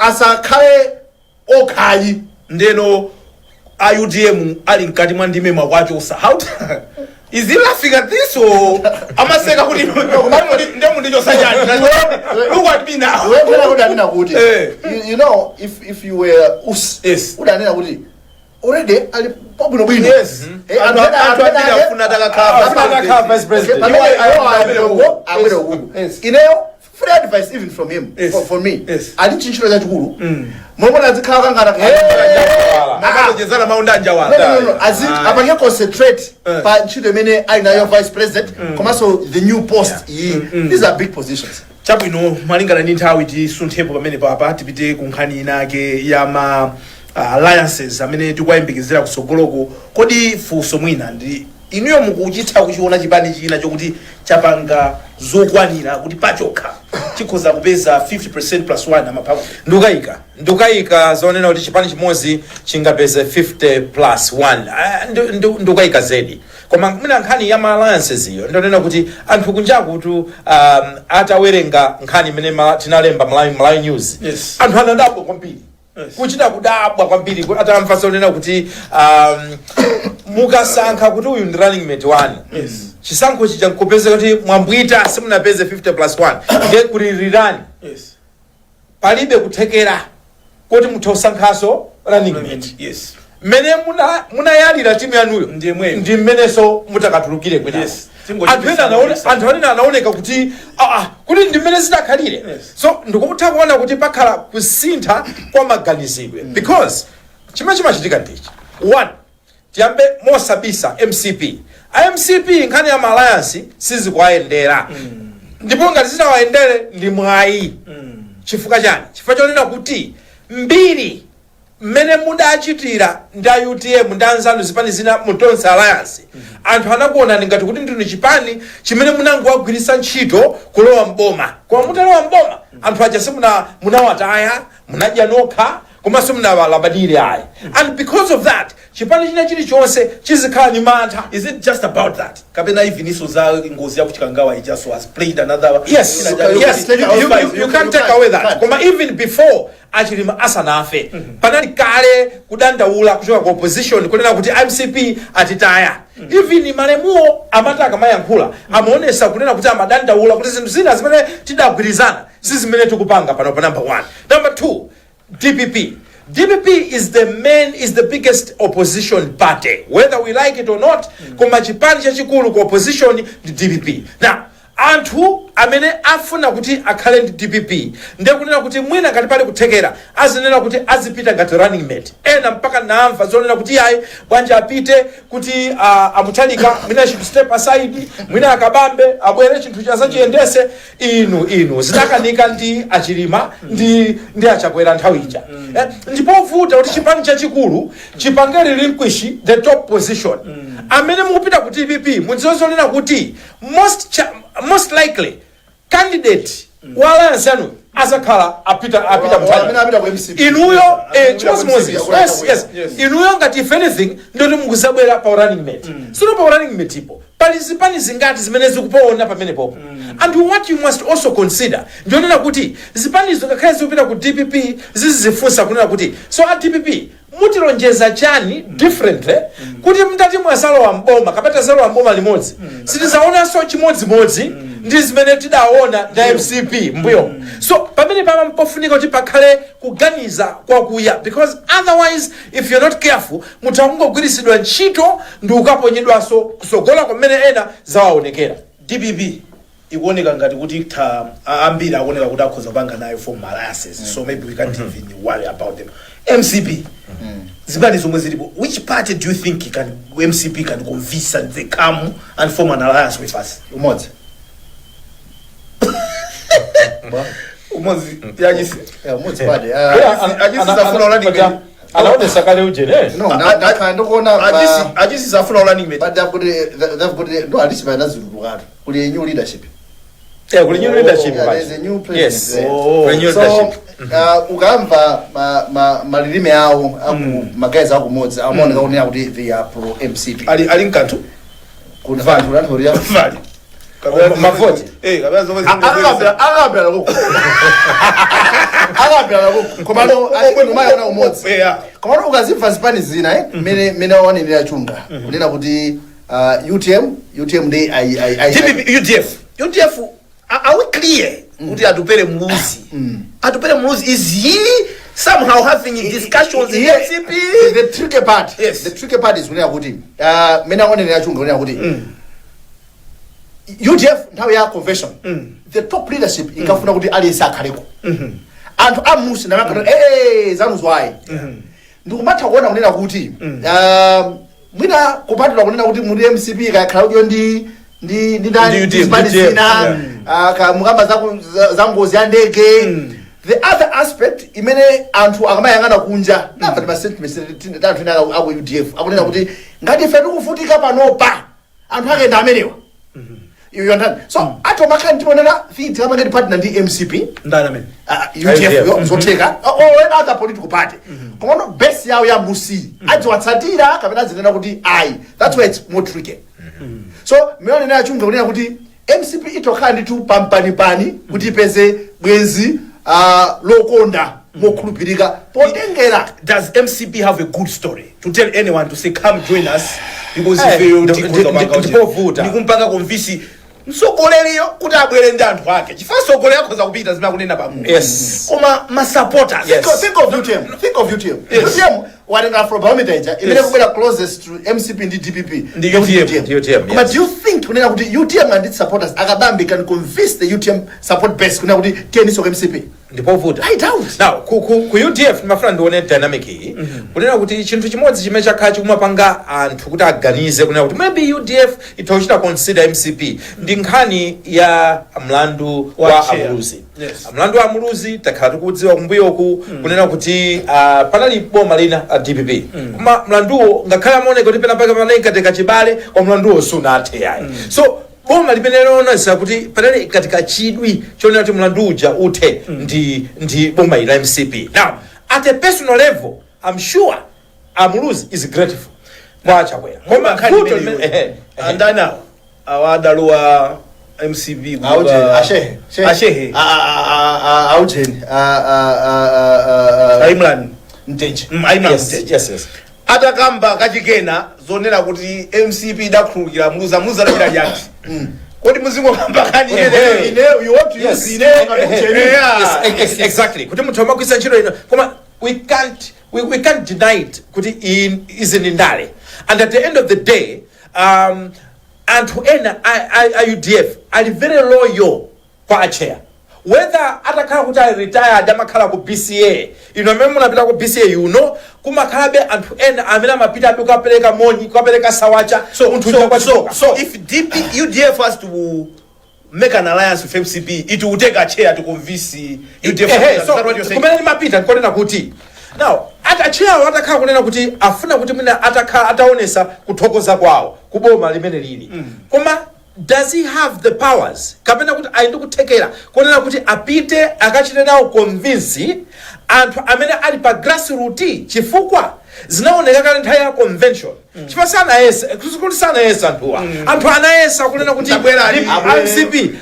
asakhale okhayi. Ndeno a UTM ali mkati mwa ndime mwakwachosa. How is he laughing at this or amaseka kuti ndemu ndichosa chani? Look at me now. Iwe udanena kuti if you were us, udanena kuti already ali pabwinobwino. Anthu ambiri afuna atakakhala Afuna atakhala vice president. Pamene Iwo awo uko. abwere uku. Ineyo free advice even from him, for me, ali ntchito chachikulu momwe azikhala kangana. Makatochezana maunda anjawala. No. Apange concentrate pa ntchito imene ali nayo, vice president, komanso the new post iyi. These are big positions. Chabwino, malingana ndi nthawi tisunthepo pamene papa, tipite ku nkhani inake ya ma alliances amene tikuwayembekezera kutsogoloko. Kodi funso mwina ndi inuyo, mukuchitha kuchiona chipani china chokuti chapanga zokwanira kuti pachokha chikhoza kupeza 50% plus 1 amaphaku? Ndikayika zonena kuti chipani chimodzi chingapeze 50 plus 1. Ah, ndikayika zedi. Koma mwina nkhani ya ma alliances iyo, ndonena kuti anthu kunjakutu atawerenga nkhani imene tinalemba Malawi News, anthu anadabwa kwambiri, kuchita kudabwa kwambiri atamva zonena kuti mukasankha kuti uyu ndi running mate wanu, chisankho chija nkupeza kuti mwambwita, simunapeze 50 plus 1, ndiye kuti rirani, palibe kuthekera kuti mutha kusankhaso running mate. Mmene munayalira timu yanuyo Ndiye mweyo. ndi mmenenso mutakatulukire kwinako. Anthu ena anaoneka kuti kuti ndi mmene zidakhalire. So ndikutha kuona kuti pakhala kusintha kwa maganizidwe, because chimene chimachitika ndichi: one, tiyambe mosabisa, MCP, iMCP nkhani ya ma alliance sizikuwayendera, ndipo ngati zitawayendere ndi mwayi. Chifukwa chani? Chifukwa chonena kuti mbiri mmene mudachitira ndi a UTM ndi anzanu zipani zina mu Tonse Alliance, anthu anakuonani ngati kuti ndinu chipani chimene munangowagwiritsa ntchito kulowa mboma, koma mutalowa mboma anthu aja simuna munawataya, munadya nokha, komanso munawalabadire ayi. And because of that, Chipani china chilichonse chizikhala ni mantha. Is it just about that, kapena even iso za ngozi ya kuchikangawa ijaso has played another Yes. You Yes, you can't take away that. Koma even before Achilima asanafe, panali kale kudandaula kuchoka ku opposition kunena kuti MCP atitaya. Even malemuwo amati akamayankhula amaonesa kunena kuti amadandaula kuti zinthu zina zimene tidagwirizana si zimene tikupanga pano, pa number one. Number two, DPP. DPP is the biggest opposition party, whether we like it or not. Koma chipani chachikulu ku opposition ndi DPP. Now, anthu amene afuna kuti akhale ndi DPP, ndiye kunena kuti mwina ngati pali kuthekera azinena kuti azipita ngati running mate. Ena mpaka namva zonena kuti ayi, bwanji apite kuti Amuthalika mwina should step aside, mwina Akabambe abwere, chinthu chazachiyendese. Inu zidakanika ndi Achilima ndi Achakwera nthawi ija. Ndipovuta kuti chipani chachikulu chipange relinquish the top position. Amene mukupita ku DPP, mudziwe zonena kuti most likely candidate wa alliance yanu azakhala apita Amene Mutharika. apita ku MCP. Inuyo Amene apita ku chimodzimodzi. MCP, Yes. Inuyo ngati if anything ndoti mukuzabwera pa running mate. Sino pa running mate ipo pali zipani zingati zimene zikupoona pamene popo? And what you must also consider, ndionena kuti zipanizo ngakhale zikupita ku DPP, zizizifunsa kunena kuti, so a DPP mutilonjeza chani differently kuti mtati mwazalowa mboma kapena tazalowa mboma limodzi, sitizaonanso chimodzimodzi ndi zimene tidaona ndi MCP mbuyo? So pamene pama mpofunika kuti pakhale kuganiza kwakuya, because otherwise, if you're not careful, mutha kungogwiritsidwa ntchito ndi ukaponyedwanso kusogola kumene ena zawaonekera. DPP ikuoneka ngati kuti itha, ambiri akuoneka kuti akhoza kupanga nayo form alliances, so maybe we can't even worry about them. MCP, zipani zomwe zilipo, which party do you think can MCP can convince and they come and form an alliance with us? Umodzi. Umodzi yachisi. Yeah, umodzi pade. Achisi zafuna running mate. Anaonesa kale ujene. No, ndakhala ndikuona Achisi zafuna running mate. But they've got no, at least panazilulukatu kuli a new leadership. Yeah, kuli new leadership. Yeah, Pachi. there's a new president there. Oh. Kuli new So leadership. Ukamva malilime awo aku magazi akumodzi amaoneka kunena kuti they are pro MCP. Ali mkanthu. Kuti vanthu anthu ya Vali. Mavoti. Kapena zomwe Akapera kuko, akapera kuko, komano umaona umodzi. Komano ukazimva zipani zina, mene awanenera Chunga kunena kuti UTM ndi ai DPP, UDF, UDF, are we clear kuti Atupele Muluzi, Atupele Muluzi, is he somehow having discussions in MCP? The tricky part, the tricky part is kunena kuti mene awanenera Chunga kunena kuti UDF nthawi ya convention, the top leadership ikafuna kuti aliyense akhaleko. Anthu amusi ndamakhala zanu zwayi. Ndikumatha kuona kunena kuti mwina kupatula kunena kuti muli MCP kakhala kudyo ndi ndani, Ndi UDF, zipani UDF, zina, mukamba za ngozi ya ndege. The other aspect imene anthu akamayang'ana kunja, namva ndi ma sentiments anthu ena aku UDF akunena kuti ngati ife tikuvutika panopa, anthu akenda amenewa. You understand? So athu amakhala ndiponena thiti amangati partner ndi MCP. Ndani amene? UDF. UDF. Yo zotheka or any other political party, komano base yawo ya musi adziwatsatira kapena azinena kuti ayi. That's why it's more tricky. So mmene nena Chunga kunena kuti MCP itokhala ndithu pampanipani kuti ipeze bwenzi lokonda mokhulupirika potengera. Does MCP have a good story to tell anyone to say, "Come join us," because Eh, ifeyo ndipovuta. ndikumpanga convince msogoleriyo kuti abwere ndi anthu ake, chifukwa msogoleri akhoza kupita zimene akunena pamutu, koma ma supporters? Think of UTM. Think of UTM. UTM watenga Afrobarometer ija imene kubwera closest to MCP ndi DPP. Ndi UTM. Ndi UTM, Koma yes. do you think kunena kuti UTM and its supporters, Akabambe can convince the UTM support base kunena kuti tiyeniso ku MCP? Ndipovuta. I doubt. Now ku UDF ndimafuna ndione dynamic iyi, kunena kuti chinthu chimodzi chimene chakhala chikumapanga anthu kuti aganize kunena kuti maybe UDF itha kuchita consider MCP ndi nkhani ya mlandu wa wa chair. Amuluzi. Mlandu wa Amuluzi takhala tikudziwa kumbuyoku kunena kuti panali boma lina la DPP, koma mlanduwo ngakhale amaoneka kuti penapake panali katika chibale, kwa mlanduwo sunathe yayi. So boma limene lionesa kuti panali katika chidwi chonena kuti mlandu uja uthe ndi boma ili la MCP. Now, at a personal level, I'm sure A Muluzi is grateful kwa Chakwera, koma nkhani vuto imeneyo. limene Andani awo awa adalowa MCP Aujeni, ashehe. Shehe. Ashehe. Aujeni, A Imran. Mtenje. A Imran Mtenje. Atakamba kachikena zonena kuti MCP idakhululukira Muluzi, Muluzi adachita chati, kodi muzingokamba kani? Ine, you want to use ine Yes, exactly, kuti munthu amagwiritsa ntchito ino, koma we can't deny it kuti izi ndi ndale, and at the end of the day anthu ena a UDF ali very loyal kwa acheya, whether atakhala kuti ali retired, amakhala ku BCA. Ino amene munapita ku BCA, you know kumakhalabe anthu ena amene amapita abe kukapereka moni, kukapereka sawacha. So, munthu so, uja so, kwachoka. so if DP, UDF has to make an alliance with MCP, it will take a chair to convince UDF. Ehe, Is so that what you're saying? kumene ndimapita nkonena kuti now atacheyawo atakhala kunena kuti afuna kuti mwina atakhala ataonesa kuthokoza kwawo kuboma limene lili, koma does he have the powers kapena kuti ali ndi kuthekera kunena kuti apite akachite nawo convince anthu amene ali pa grassroot? Chifukwa zinaoneka kale nthawi ya convention, chifukwa sanayese kuti sanayese anthuwa, anthu anayesa kunena kuti Tabwerani. MCP.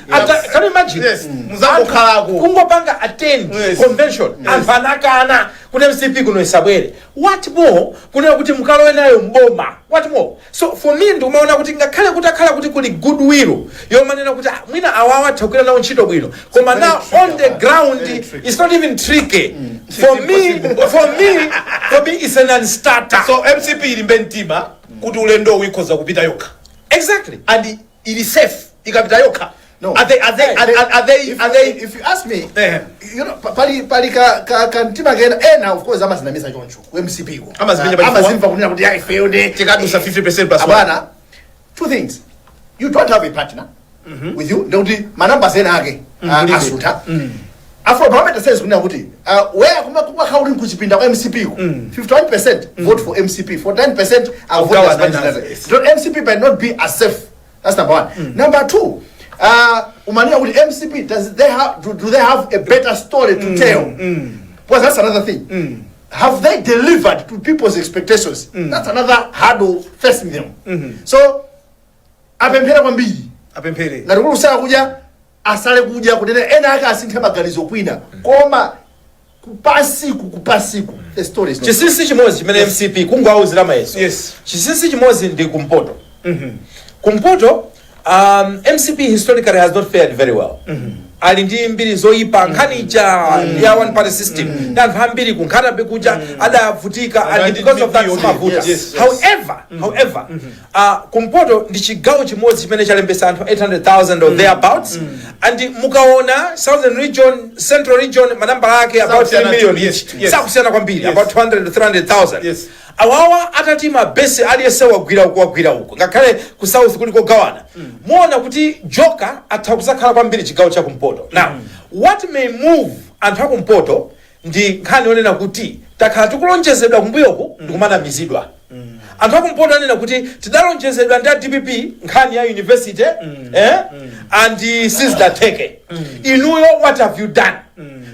Can you imagine? Yes, muzangokhalako. Kungopanga attend convention, anthu anakana kuti MCP kuno isabwere. What more kunena kuti mukalowe nayo mboma? What more? So for me ndikumaona kuti ngakhale kuti akhala kuti kuli goodwill yomanena kuti, ah, mwina awawa atha kugwira nawo ntchito bwino, koma Very now tricky, on the man. ground Very tricky. it's not even tricky for me. For me it's an unstarter. So MCP ilimbe mtima kuti ulendo ikhoza kupita yokha Exactly. and ili safe ikapita yokha. No. Are they If, are they if you ask me, Eh. pali ka mtima kena ena, of course amazinamisa choncho ku MCP ko. Amazimenya pachifuwa. Amazimva kunena kuti ya ifeyo ndi Tikadusa 50% plus one. Abana, two things: you don't have a partner with you, ndikuti manambers ena ake Kulibe. asuntha. Afrobarometer says kunena kuti where kumakhala kuti nkuchipinda kwa MCP ku, 51% vote for MCP, 49% are vote Kugawa as nine. party. So MCP might not be as safe. That's number one. Number two, umanena kuti MCP, does they have do they have a better story to tell? Because that's another thing. Have they delivered to people's expectations? That's another hurdle facing them. So apemphera kwambiri. Apemphere. Ngati kuli kusala kudya, asale kudya, kunena ena ake asinthe maganizo kwina, koma kupasiku the story is not Chinsinsi chimodzi chimene MCP kungoawuzira mayeso, chinsinsi chimodzi ndi kumpoto. Kumpoto, MCP historically has not fared very well. Ali ndi mbiri zoyipa, nkhani ija ya one party system, ndi anthu ambiri kunkhatabe kuja adavutika, and because of that zimavuta. However, kumpoto ndi chigawo chimodzi chimene chalembesa anthu 800,000 or thereabouts, and mukaona southern region, central region, manambala ake about 3 Sakusiyana million yes, each. Sakusiyana kwambiri, about 200 to 300,000. Awawa atati mabesi aliyense wagwira uku, wagwira uku, ngakhale ku south kuli kogawana, muona kuti joka atha kuzakhala kwambiri chigawo cha kumpoto. Now what may move anthu akumpoto ndi nkhani yonena kuti takhala tikulonjezedwa kumbuyoku ndikumanamizidwa. Anthu akumpoto anena kuti tidalonjezedwa ndi a DPP nkhani ya university, and sizidatheke. Inuyo, what have you done?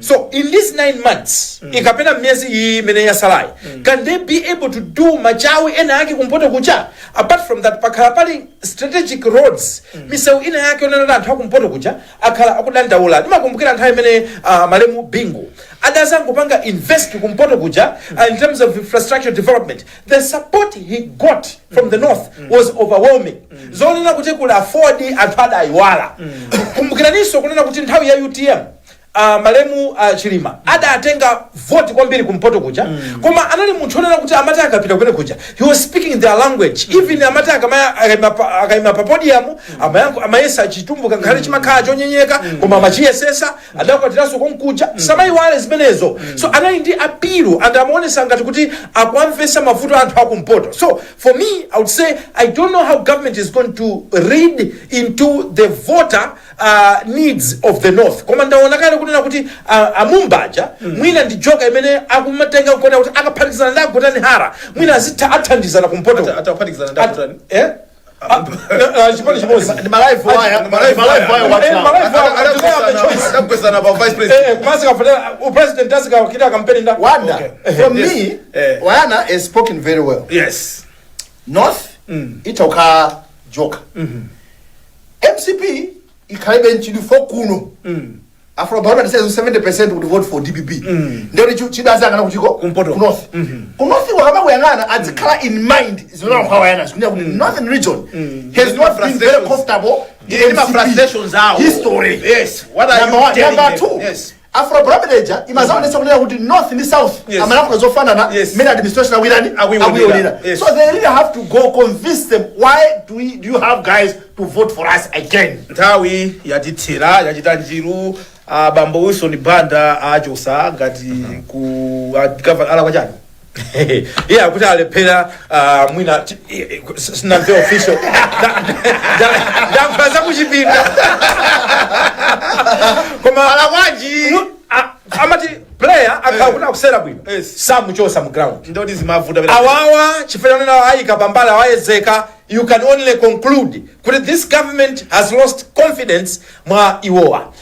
So in these 9 months ikapena miyezi iyi imene yasalayi, can they be able to do machawi ena ake kumpoto kucha? Apart from that, pakhala pali strategic roads, misewu ina yake yonena kuti anthu akumpoto kucha akhala akudandaula. Ndimakumbukira nthawi imene malemu Bingu adazangopanga invest kumpoto kuja in terms of infrastructure development, the support he got from the north was overwhelming, zonena kuti kuli AFORD, anthu adayiwala. Kumbukiraninso kunena kuti nthawi ya UTM, malemu Chilima adatenga voti kwambiri kumpoto kuja, koma anali munthu onena kuti amati akapita kumene kuja, he was speaking their language. Even amati akayima pa podium, amayesa Chitumbuka, ngakhale chimakhala chonyenyeka, koma amachiyesesa. Adakwatiranso konkuja, samayiwale zimenezo. So anali ndi appeal and amaonesa ngati kuti akuamvesa mavuto anthu akumpoto. So for me I would say I don't know how government is going to read into the voter needs of the north, koma ndaona kale kunena kuti amumbaja mwina ndi joka imene akumatenga kuona kuti akaphatikizana ndi Agotani Hara, mwina azitha athandizana kumpoto. Ataphatikizana ndi Agotani? Eh? Chipani chimodzi. Ndi ma live wire, Ndi ma live ndi ma live wire. wire watch now. Ma live wire. Do they have a choice? Adagwezana pa vice president. Kumasika upresident azikakita kampeni nda Wanda, Okay. from Yes. me, Wayana has spoken very well. North itokha joka. MCP ikhalibe nchidwi kuno. Afrobarometer says 70% would vote for DPP. Ndiyoti chidazangana kuchiko Kumpoto. ku North. Ku North wakama adzikhala in mind zimene wayana zikunena kuti Northern region has not been very Frustrations. comfortable Ndi ma MCP frustrations awo. history. Yes. What are Number you one. telling Number them? two. Afrobarometer imazaonetsa kunena kuti North ndi South amalankhula zofanana Yes. mmene administration awirani. Akuiwonera. Akuiwonera. So they really have to go convince them, why do you have guys to vote for us again? Nthawi yatithera, yachita njiru. Bambo Wilson Banda achosa ngati ku governor ala kwachani. Yeah, kuti alephera, mwina sinamve official. Ndamva zakuchipinda, koma Ala kwanji? Amati player akhala kuti akusera bwino, samuchosa mu ground. Ndoti zimavuta pera. Awawa chifukwa chonena ayika pambali, awayezeka, you can only conclude kuti this government has lost confidence mwa iwowa.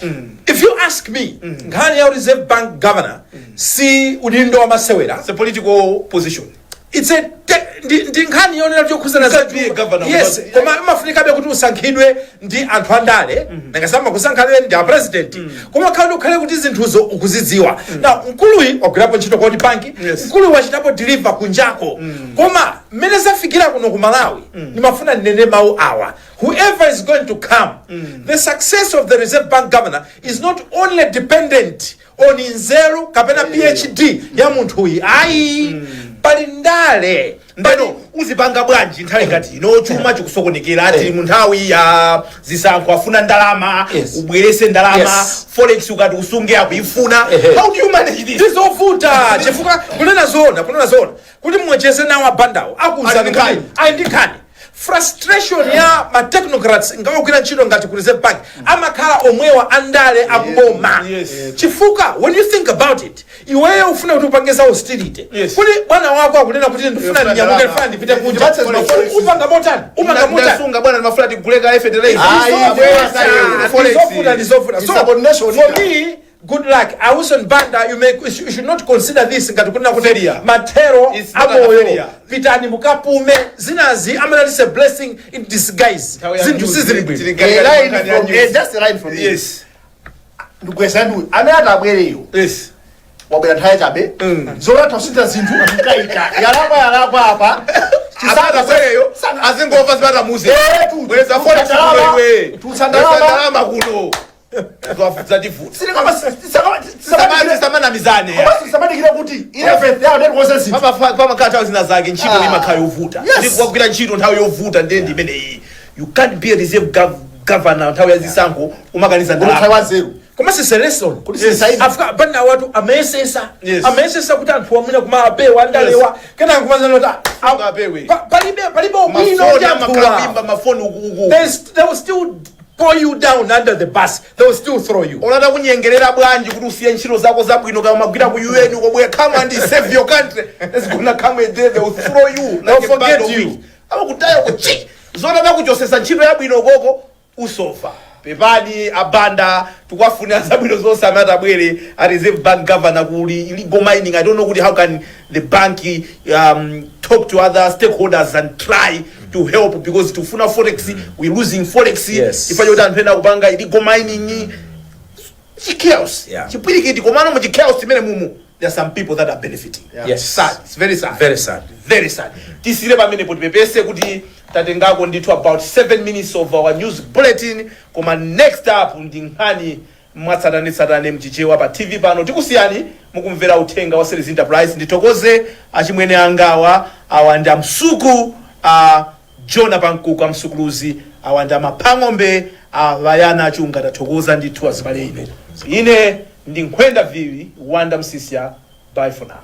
If you ask me, nkhani ya Reserve Bank governor si udindo wa masewera. It's a political position. It's a ndi nkhani yonena kuti yokhuzana You can't be a governor yes, koma imafunikabe kuti usankhidwe ndi anthu andale, nangasama kusankhidwe ndi a president, koma khale ukhale kuti zinthuzo ukuzidziwa. Now mkuluyi wagwirapo ntchito koti banki, mkuluyi wachitapo deliver kunjako, koma mmene zafikira kuno ku Malawi, ndimafuna ndinene mawu awa: whoever is going to come, the success of the Reserve Bank governor is not only dependent on nzeru kapena PhD ya munthuyi, ayi, pali ndale. Ndeno uzipanga bwanji nthawi ngati ino, chuma chikusokonekera, tili mu nthawi ya zisankho, afuna ndalama, ubwerese ndalama, forex ukati usunge akuifuna? How do you manage this? Ndizovuta, chifukwa kunena zoona, kuti mwecheze nawo abandawo, akuwuzani Ali ndi nkhani. kuti ali ndi nkhani. Frustration ya ma technocrats ngawagwira ntchito ngati ku Reserve Bank amakhala omwewa andale akuboma, chifukwa when you think about it, iweyo ufuna kuti upange za austerity, kuti bwana wako akunena kuti ndifuna Ndifuna ndinyamuke, ndalama. ndifuna ndipite kunja. Ndipatse zima forex. Upanga motani? Upanga motani? Ndasunga bwana, ndimafuna tiguleka fertilizer. Ayi, Ndizovuta, ndizovuta. So Insubordination. for me, good luck a Wilson Banda. You should not consider this ngati kunena kuti Failure. mathero It's not a amoyo. failure. Pitani mukapume. Zinazi amanati a blessing in disguise. Zinthu sizili bwino. A line from, just a line from me. Ndikuweza ndi amene atabwereyo, wabwera nthawi chabe, zolatha kusintha zinthu mkaika yalakwa yalakwa apa. Atabwereyo azingomva zimatamuze. Bweza forex kuno iwe. Tutsa Bweza ndalama. ndalama kuno, zativuta. Tisamanamizane. Samadikira kuti 11th yawo ndikukonza zinthu. Pamakhala nthawi zina zake ntchito imakhala yovuta. Ndikuwagwira ntchito nthawi yovuta, ndiye ndi imeneyi. You can't be a reserve governor nthawi ya zisankho umakaniza Kuti nthawi ndalama. wa zero. Koma si lesson. Kuti sisaizi. Afika banda watu ameyesesa, ameyesesa kuti anthu amwina kumapewa andalewa, kenaka kumazana kuti Sungapewe. palibe ubwino Mafoni ndi amakhala anthuwa. kuimba mafoni ukuku. They will still pour you down under the bus. They will still throw you. Olata kunyengerera bwanji kuti usiye ntchito zako zabwino, kama magwira ku UN ukobwera, come and save your country, there's gonna come a day they will throw you like They'll a forget bundle of you. wheat. Amakutaya kuchi zona bakuchosesa ntchito yabwino koko usofa. Pepani abanda, tikwafunira zabwino zonse amene atabwere a Reserve Bank governor. Kuli illegal mining. I don't know kuti how can the bank talk to other stakeholders and try to help, because tifuna forex, we losing forex chifukwa choti anthu ena akupanga illegal mining, chichaos, chipwirikiti. Komano mu chichaos chimene mumu, there are some people that are benefiting. Sad. It's very sad. Very sad. Very sad. Tisire pamenepo, tipepese kuti tatengako ndithu about 7 minutes of our news bulletin, koma next up ndi nkhani mwatsatanetsatane mchichewa pa TV pano. Tikusiyani mukumvera uthenga wa Series Enterprise. Ndithokoze achimwene angawa, awa ndi amsuku a Jona Pankuku, amsukuluzi, awa ndi amaphang'ombe avayana achunga. Tathokoza ndithu azibale ine. Ine ndi Nkhwenda Viwi Wanda Msisya. Bye for now.